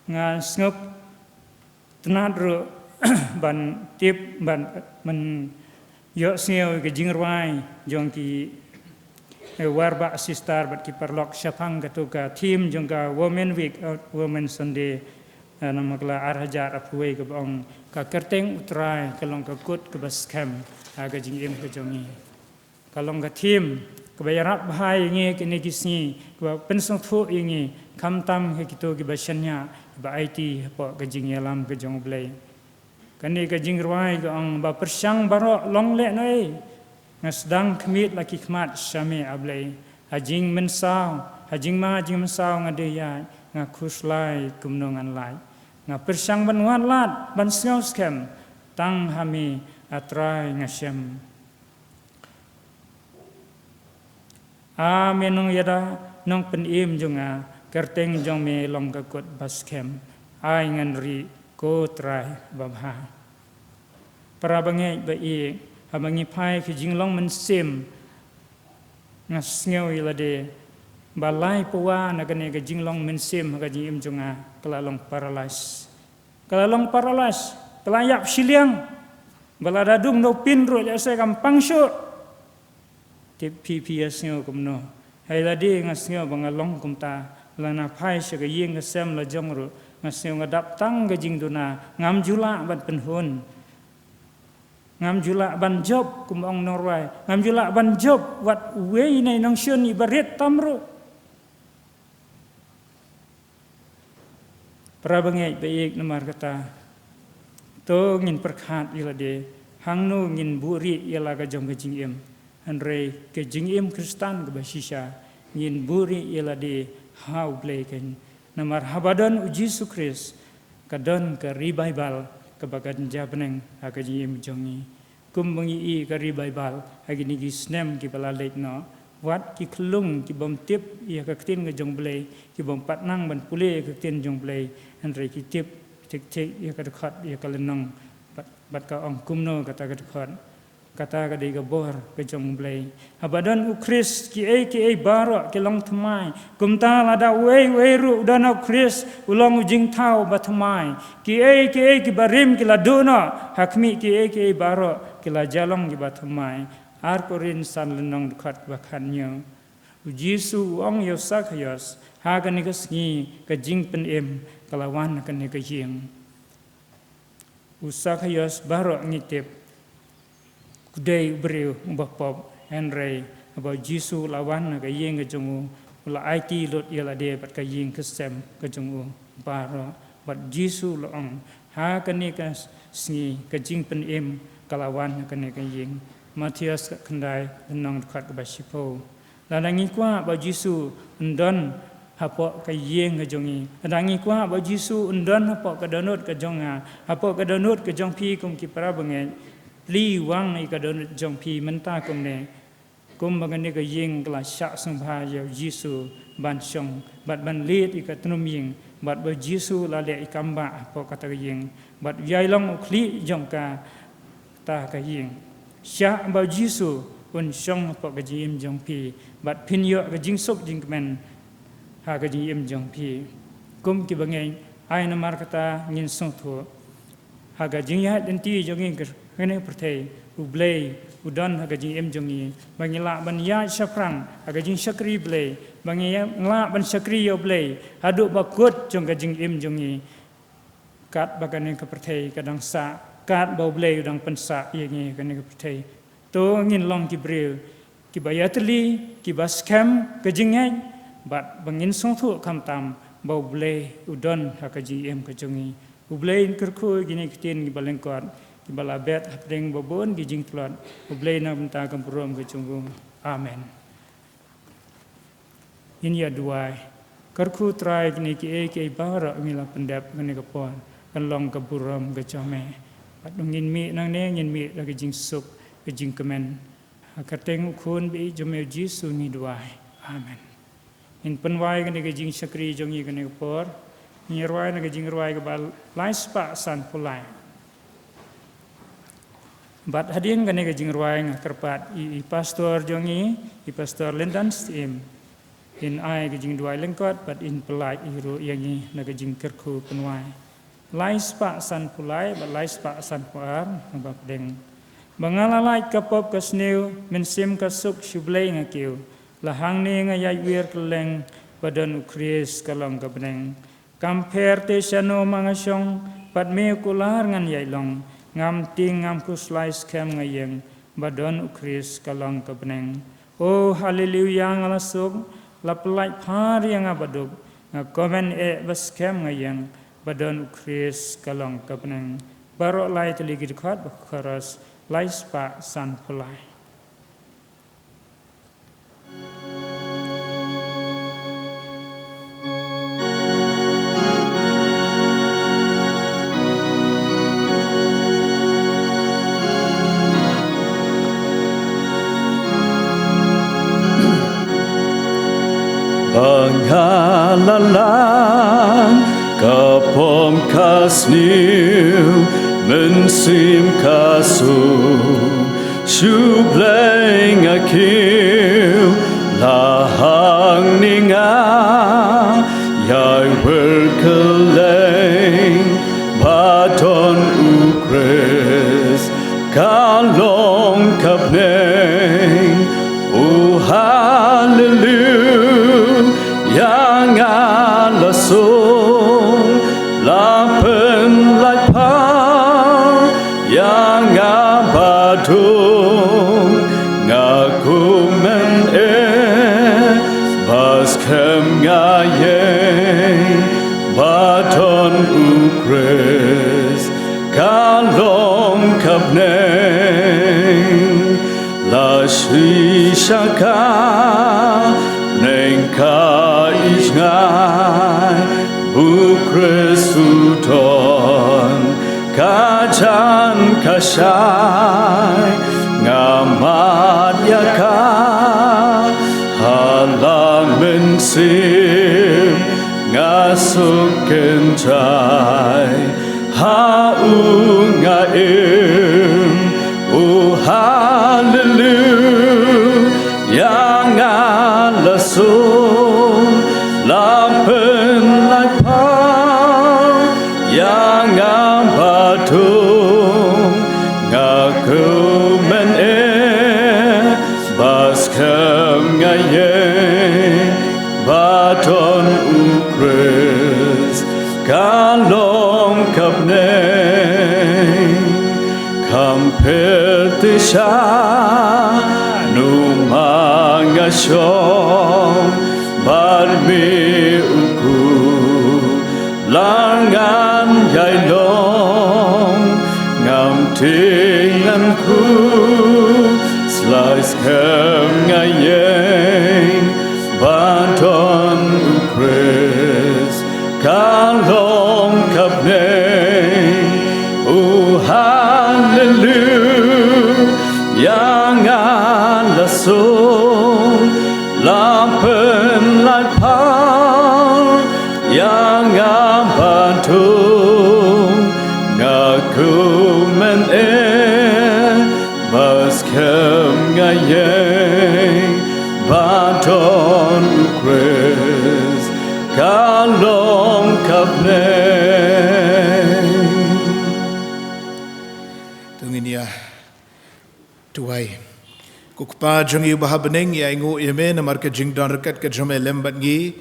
Nga sngewtynnat ruh ban tip, ban, ban ïohsngew ïa ka jingrwai jong ki, eh, Warbah Sister bad ki paralok shaphang katu ka theme jong ka Women Week, eh, Women Sunday, eh, namar ka la ar hajar arphew wei, kaba ong, ka kyrteng U Trai ka long ka kut kaba skhem ha ka jingim ka jong ngi. Ka long ka theme kaba ïarap bha ïa ngi kine ki sngi, kaba pynsngewthuh ïa ngi khamtam ha kito kiba shaniah, kiba aiti hapoh ka jingïalam ka jong U Blei. Kane ka jingrwai ka ong, ba pyrshang baroh long lehnohei, nga sdang khmied la ki khmat sha me, A Blei. Ha jingmynsaw, ha jingma jingmynsaw nga dei ïaid, nga khuslai kumno ngan lait. Nga pyrshang ban wad lad, ban sngewskhem, tang ha me, A Trai, nga shem. A me nongïada, nongpynim jong nga, kyrteng jong me long ka kut ba skhem. Ai ngan rieh, ko Trai babha. Para bangeit ba ïeit, haba ngi phai ka jinglong mynsiem, nga sngew ïa lade ba lai pawa na kane ka jinglong mynsiem ha ka jingim jong nga ka la long paralyze. Ka la long paralyze, ka la ïap shiliang. Ba lada dung da u pin ruh lehse kam pang shuh. Tip phi, phi ïa sngew kumno? Hei lade nga sngew ba nga long kumta. Lada nga phai sha ka ïing ka sem la jong ruh, nga sngew nga dap tang ka jingduna, ngam ju lah ban pynhun. Ngam ju lah ban jop, kum ong u nongrwai, ngam ju lah ban jop wat uwei na i nongshun iba rit tam ruh. Para bangeit ba ïeit, namar kata, to ngin pyrkhat ïa lade, hangno ngin buhrieh ïa la ka jong ka jingim. Hynrei ka jingim Khristan kaba shisha, ngin buhrieh ïa lade ha U Blei keiñ. Namar haba don U Jisu Khrist, ka don ka revival kaba kan ïa bneng ha ka jingim jong ngi. Kumba ngi i ka revival ha kine ki snem kiba la leit noh, wat ki khyllung ki bym tip ïa ka ktien ka jong U Blei, ki bym pat nang ban pule ïa ka ktien jong U Blei, hynrei ki tip thik thik ïa ka dkhot, ïa ka lynnong, bad, bad ka ong kumno kata ka dkhot. Kata ka dei ka bor ka jong U Blei. Haba don U Khrist, kiei kiei baroh ki long thymmai. Kumta lada uei uei ruh u don ha U Khrist, u long u jingthaw ba thymmai. Kiei kiei kiba rim ki la duh noh, ha khmih kiei kiei baroh ki la jia long kiba thymmai. Ar Korinth san lynnong dkhot ba khathynñiew. U Jisu u ong ïa u Sakhaios, ha kane ka sngi ka jingpynim ka la wan ha kane ka ïing. U Sakhaios baroh ngi tip, u dei u briew uba pop, hynrei haba u Jisu u la wan ha ka ïing ka jong u, u la aiti lut ïa lade bad ka ïing ka sem ka jong u baroh. Bad u Jisu u la ong, ha kane ka sngi ka jingpynim ka la wan ha kane ka ïing. Mathaios khatkhyndai, lynnong dkhot kaba shiphew. Lada ngi kwah ba u Jisu un don hapoh ka ïing ka jong ngi, lada ngi kwah ba u Jisu un don hapoh ka dohnud ka jong nga, hapoh ka dohnud ka jong phi kum ki para bangeit, plie wang ïa ka dohnud jong phi mynta kumne. Kumba kane ka ïing ka la shah sngewbha ïa u Jisu ban shong bad ban leit ïa ka tnum ïing, bad ba u Jisu u la leh ïa ka kam bah hapoh kata ka ïing, bad u ïai long u khlieh jong ka kata ka ïing. Shah ba u Jisu un shong hapoh ka jingim jong phi, bad phin ïoh ka jingsuk jingkmen ha ka jingim jong phi. Kum ki bangeit, Ai namar kata ngin sngewthuh ha ka jingïaid lynti jong ngi ha kane ka pyrthei, U Blei u don ha ka jingim jong ngi, ba ngi lah ban ïaid shaphrang ha ka jingshakri Blei, ba ngi lah ban shakri ïa U Blei haduh ba kut jong ka jingim jong ngi. Katba kane ka pyrthei ka dang sah, katba U Blei u dang pynsah ïa ngi ha kane ka pyrthei, to ngin long ki briew kiba ïatylli, kiba skhem ka jingngeit, bad ba ngin sngewthuh khamtam ba U Blei u don ha ka jingim ka jong ngi. U Blei un kyrkhu ïa kine ki ktien kiba lyngkot, kiba la bet hapdeng ba bun ki jingtlot. U Blei na ka bynta ka burom ka jong u. Amen. Ngin ïa duwai. Kyrkhu Trai, kine kiei kiei baroh ngi la pyndep ha kane ka por, kan long ka burom ka jong me. Bad ngin mih nangne, ngin mih da ka jingsuk, ka jingkmen. Ha ka kyrteng u Khun ba ïeit jong me U Jisu ngi duwai. Amen. Ngin pynwai kane ka jingshakri jong ngi kane ka por. Ngin rwai na ka jingrwai kaba lai spah sanphew lai. Bad hadien kane ka jingrwai nga kyrpad ïa i pastor jong ngi, i pastor Lyndon Syiem, in ai ka jingduwai lyngkot bad in pyllait ruh ïa ngi na ka jingkyrkhu pynwai. Lai spah sanphew lai bad lai spah sanphew ar, naba pdeng. Ba nga la lait ka pop ka sniew, mynsiem ka suk shu blei nga kiew. La hangne nga ïaid wir kylleng, ba don U Khrist ka long ka bneng. Kam pher te shano ma nga shong, bad me u kular ngan ïaid long. Ngam tieng ngam khuslai, skhem nga ïeng, ba don U Khrist ka long ka bneng. O haleluya, nga la suk, la pyllait phar ïa nga baduk. Nga kmen eh ba skhem nga ïeng, ba don U Khrist ka long ka bneng. Baroh lai tylli ki dkhot bad chorus, lai spah sanphew lai. Ba nga la lait ka pop ka sniew, mynsiem ka suk shu blei nga kiew. La hangne nga ïaid wir kylleng, ba don U Khrist ka long ka bneng. O haleluya, nga la suk, la pynlait phar ïa nga baduk. Nga kmen eh ba skhem nga ïeng, ba don U Khrist ka long ka bneng. La shisha ka bneng ka ïeit, nga U Khrist u don ka jan ka shai. Nga mad ïa ka ha la mynsiem, nga suk kynjai ha u nga im. O haleluya, nga la suk, la pynlait phar ïa nga baduk. Nga kmen eh ba skhem nga ïeng, ba don U Khrist ka long ka bneng. Kam pher te shano ma nga shong, bad me u kular ngan ïaid long. Ngam tieng ngam khuslai, skhem nga ïeng, ba don U Khrist ka long ka bneng. O haleluya, nga la suk, la pynlait phar ïa nga baduk. Nga kmen eh ba skhem nga ïeng, ba don U Khrist ka long ka bneng. Duwai. Ko Kpa jong ngi uba ha bneng, ngi ainguh ïa me namar ka jingdon ryngkat ka jong me lem bad ngi.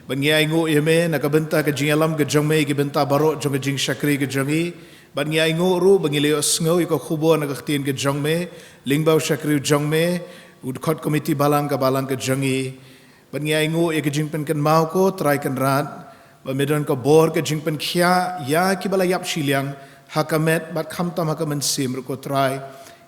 Bad ngi ainguh ïa me na ka bynta ka jingïalam ka jong me ïa ki bynta baroh jong ka jingshakri ka jong ngi. Bad ngi ainguh ruh ba ngi la ïohsngew ïa ka khubor na ka ktien ka jong me lyngba u shakri u jong me, u dkhot komiti balang ka balang ka jong ngi. Bad ngi ainguh ïa ka jingpynkynmaw ko Trai Kynrad, ba me don ka bor ka jingpynkhiah ïa kiba la ïap shiliang ha ka met bad khamtam ha ka mynsiem ruh ko Trai.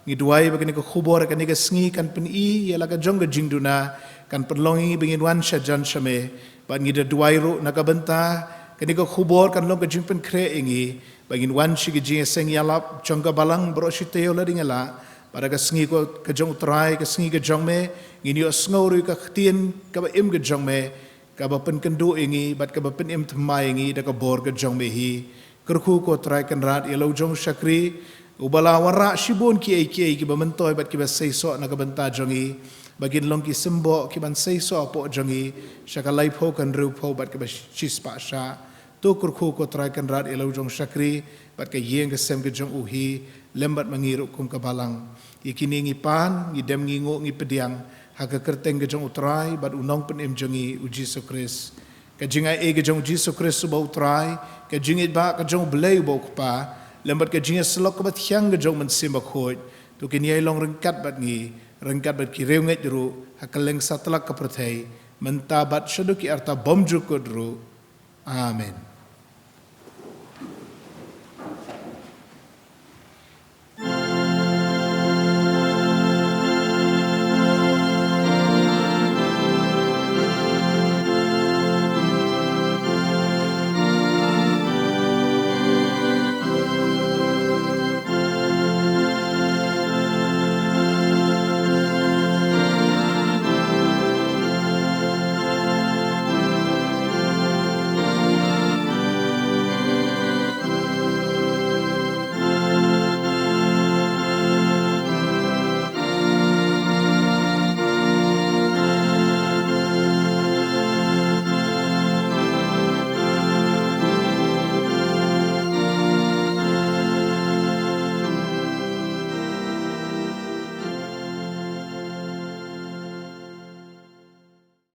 Ngi duwai ba kane ka khubor kane ka sngi kan pyni ïa la ka jong ka jingduna, kan pynlong ïa ngi ba ngin wan sha jan sha me. Bad ngi da duwai ruh na ka bynta kane ka khubor kan long ka jingpynkhreh ïa ngi ba ngin wan sha ka jingïaseng ïalap jong ka balang baroh shi taïew lada ngi lah. Bad ha ka sngi ko ka jong u Trai, ka sngi ka jong me, ngin ïohsngew ruh ïa ka ktien kaba im ka jong me, kaba pynkynduh ïa ngi bad kaba pynim thymmai ïa ngi da ka bor ka jong me hi. Kyrkhu ko Trai Kynrad ïa la u jong u shakri uba la wanrah shibun kiei kiei kiba myntoi bad kiba seisoh na ka bynta jong ngi, ba kin long ki symboh kiban seisoh hapoh jong ngi sha ka laiphew ka hynriewphew bad kaba shispah shah. To kyrkhu ko Trai Kynrad ïa la u jong u shakri bad ka ïing ka sem ka jong u hi, lem bad ma ngi ruh kum ka balang. Ïa kine ngi pan, ngi dem, ngi nguh, ngi pdiang ha ka kyrteng ka jong u Trai bad u Nongpynim jong ngi u Jisu Khrist. Ka jingai ei ka jong u Jisu Khrist uba u Trai, ka jingïeit ba ka jong u Blei uba u Kpa, lem bad ka jingïasyllok kaba thiang ka jong u Mynsiem Bakhuid, to kin ïai long ryngkat bad ngi, ryngkat bad ki riewngeit ruh ha kylleng satlak ka pyrthei, mynta bad shaduh ki arta bymjukut ruh. Amen.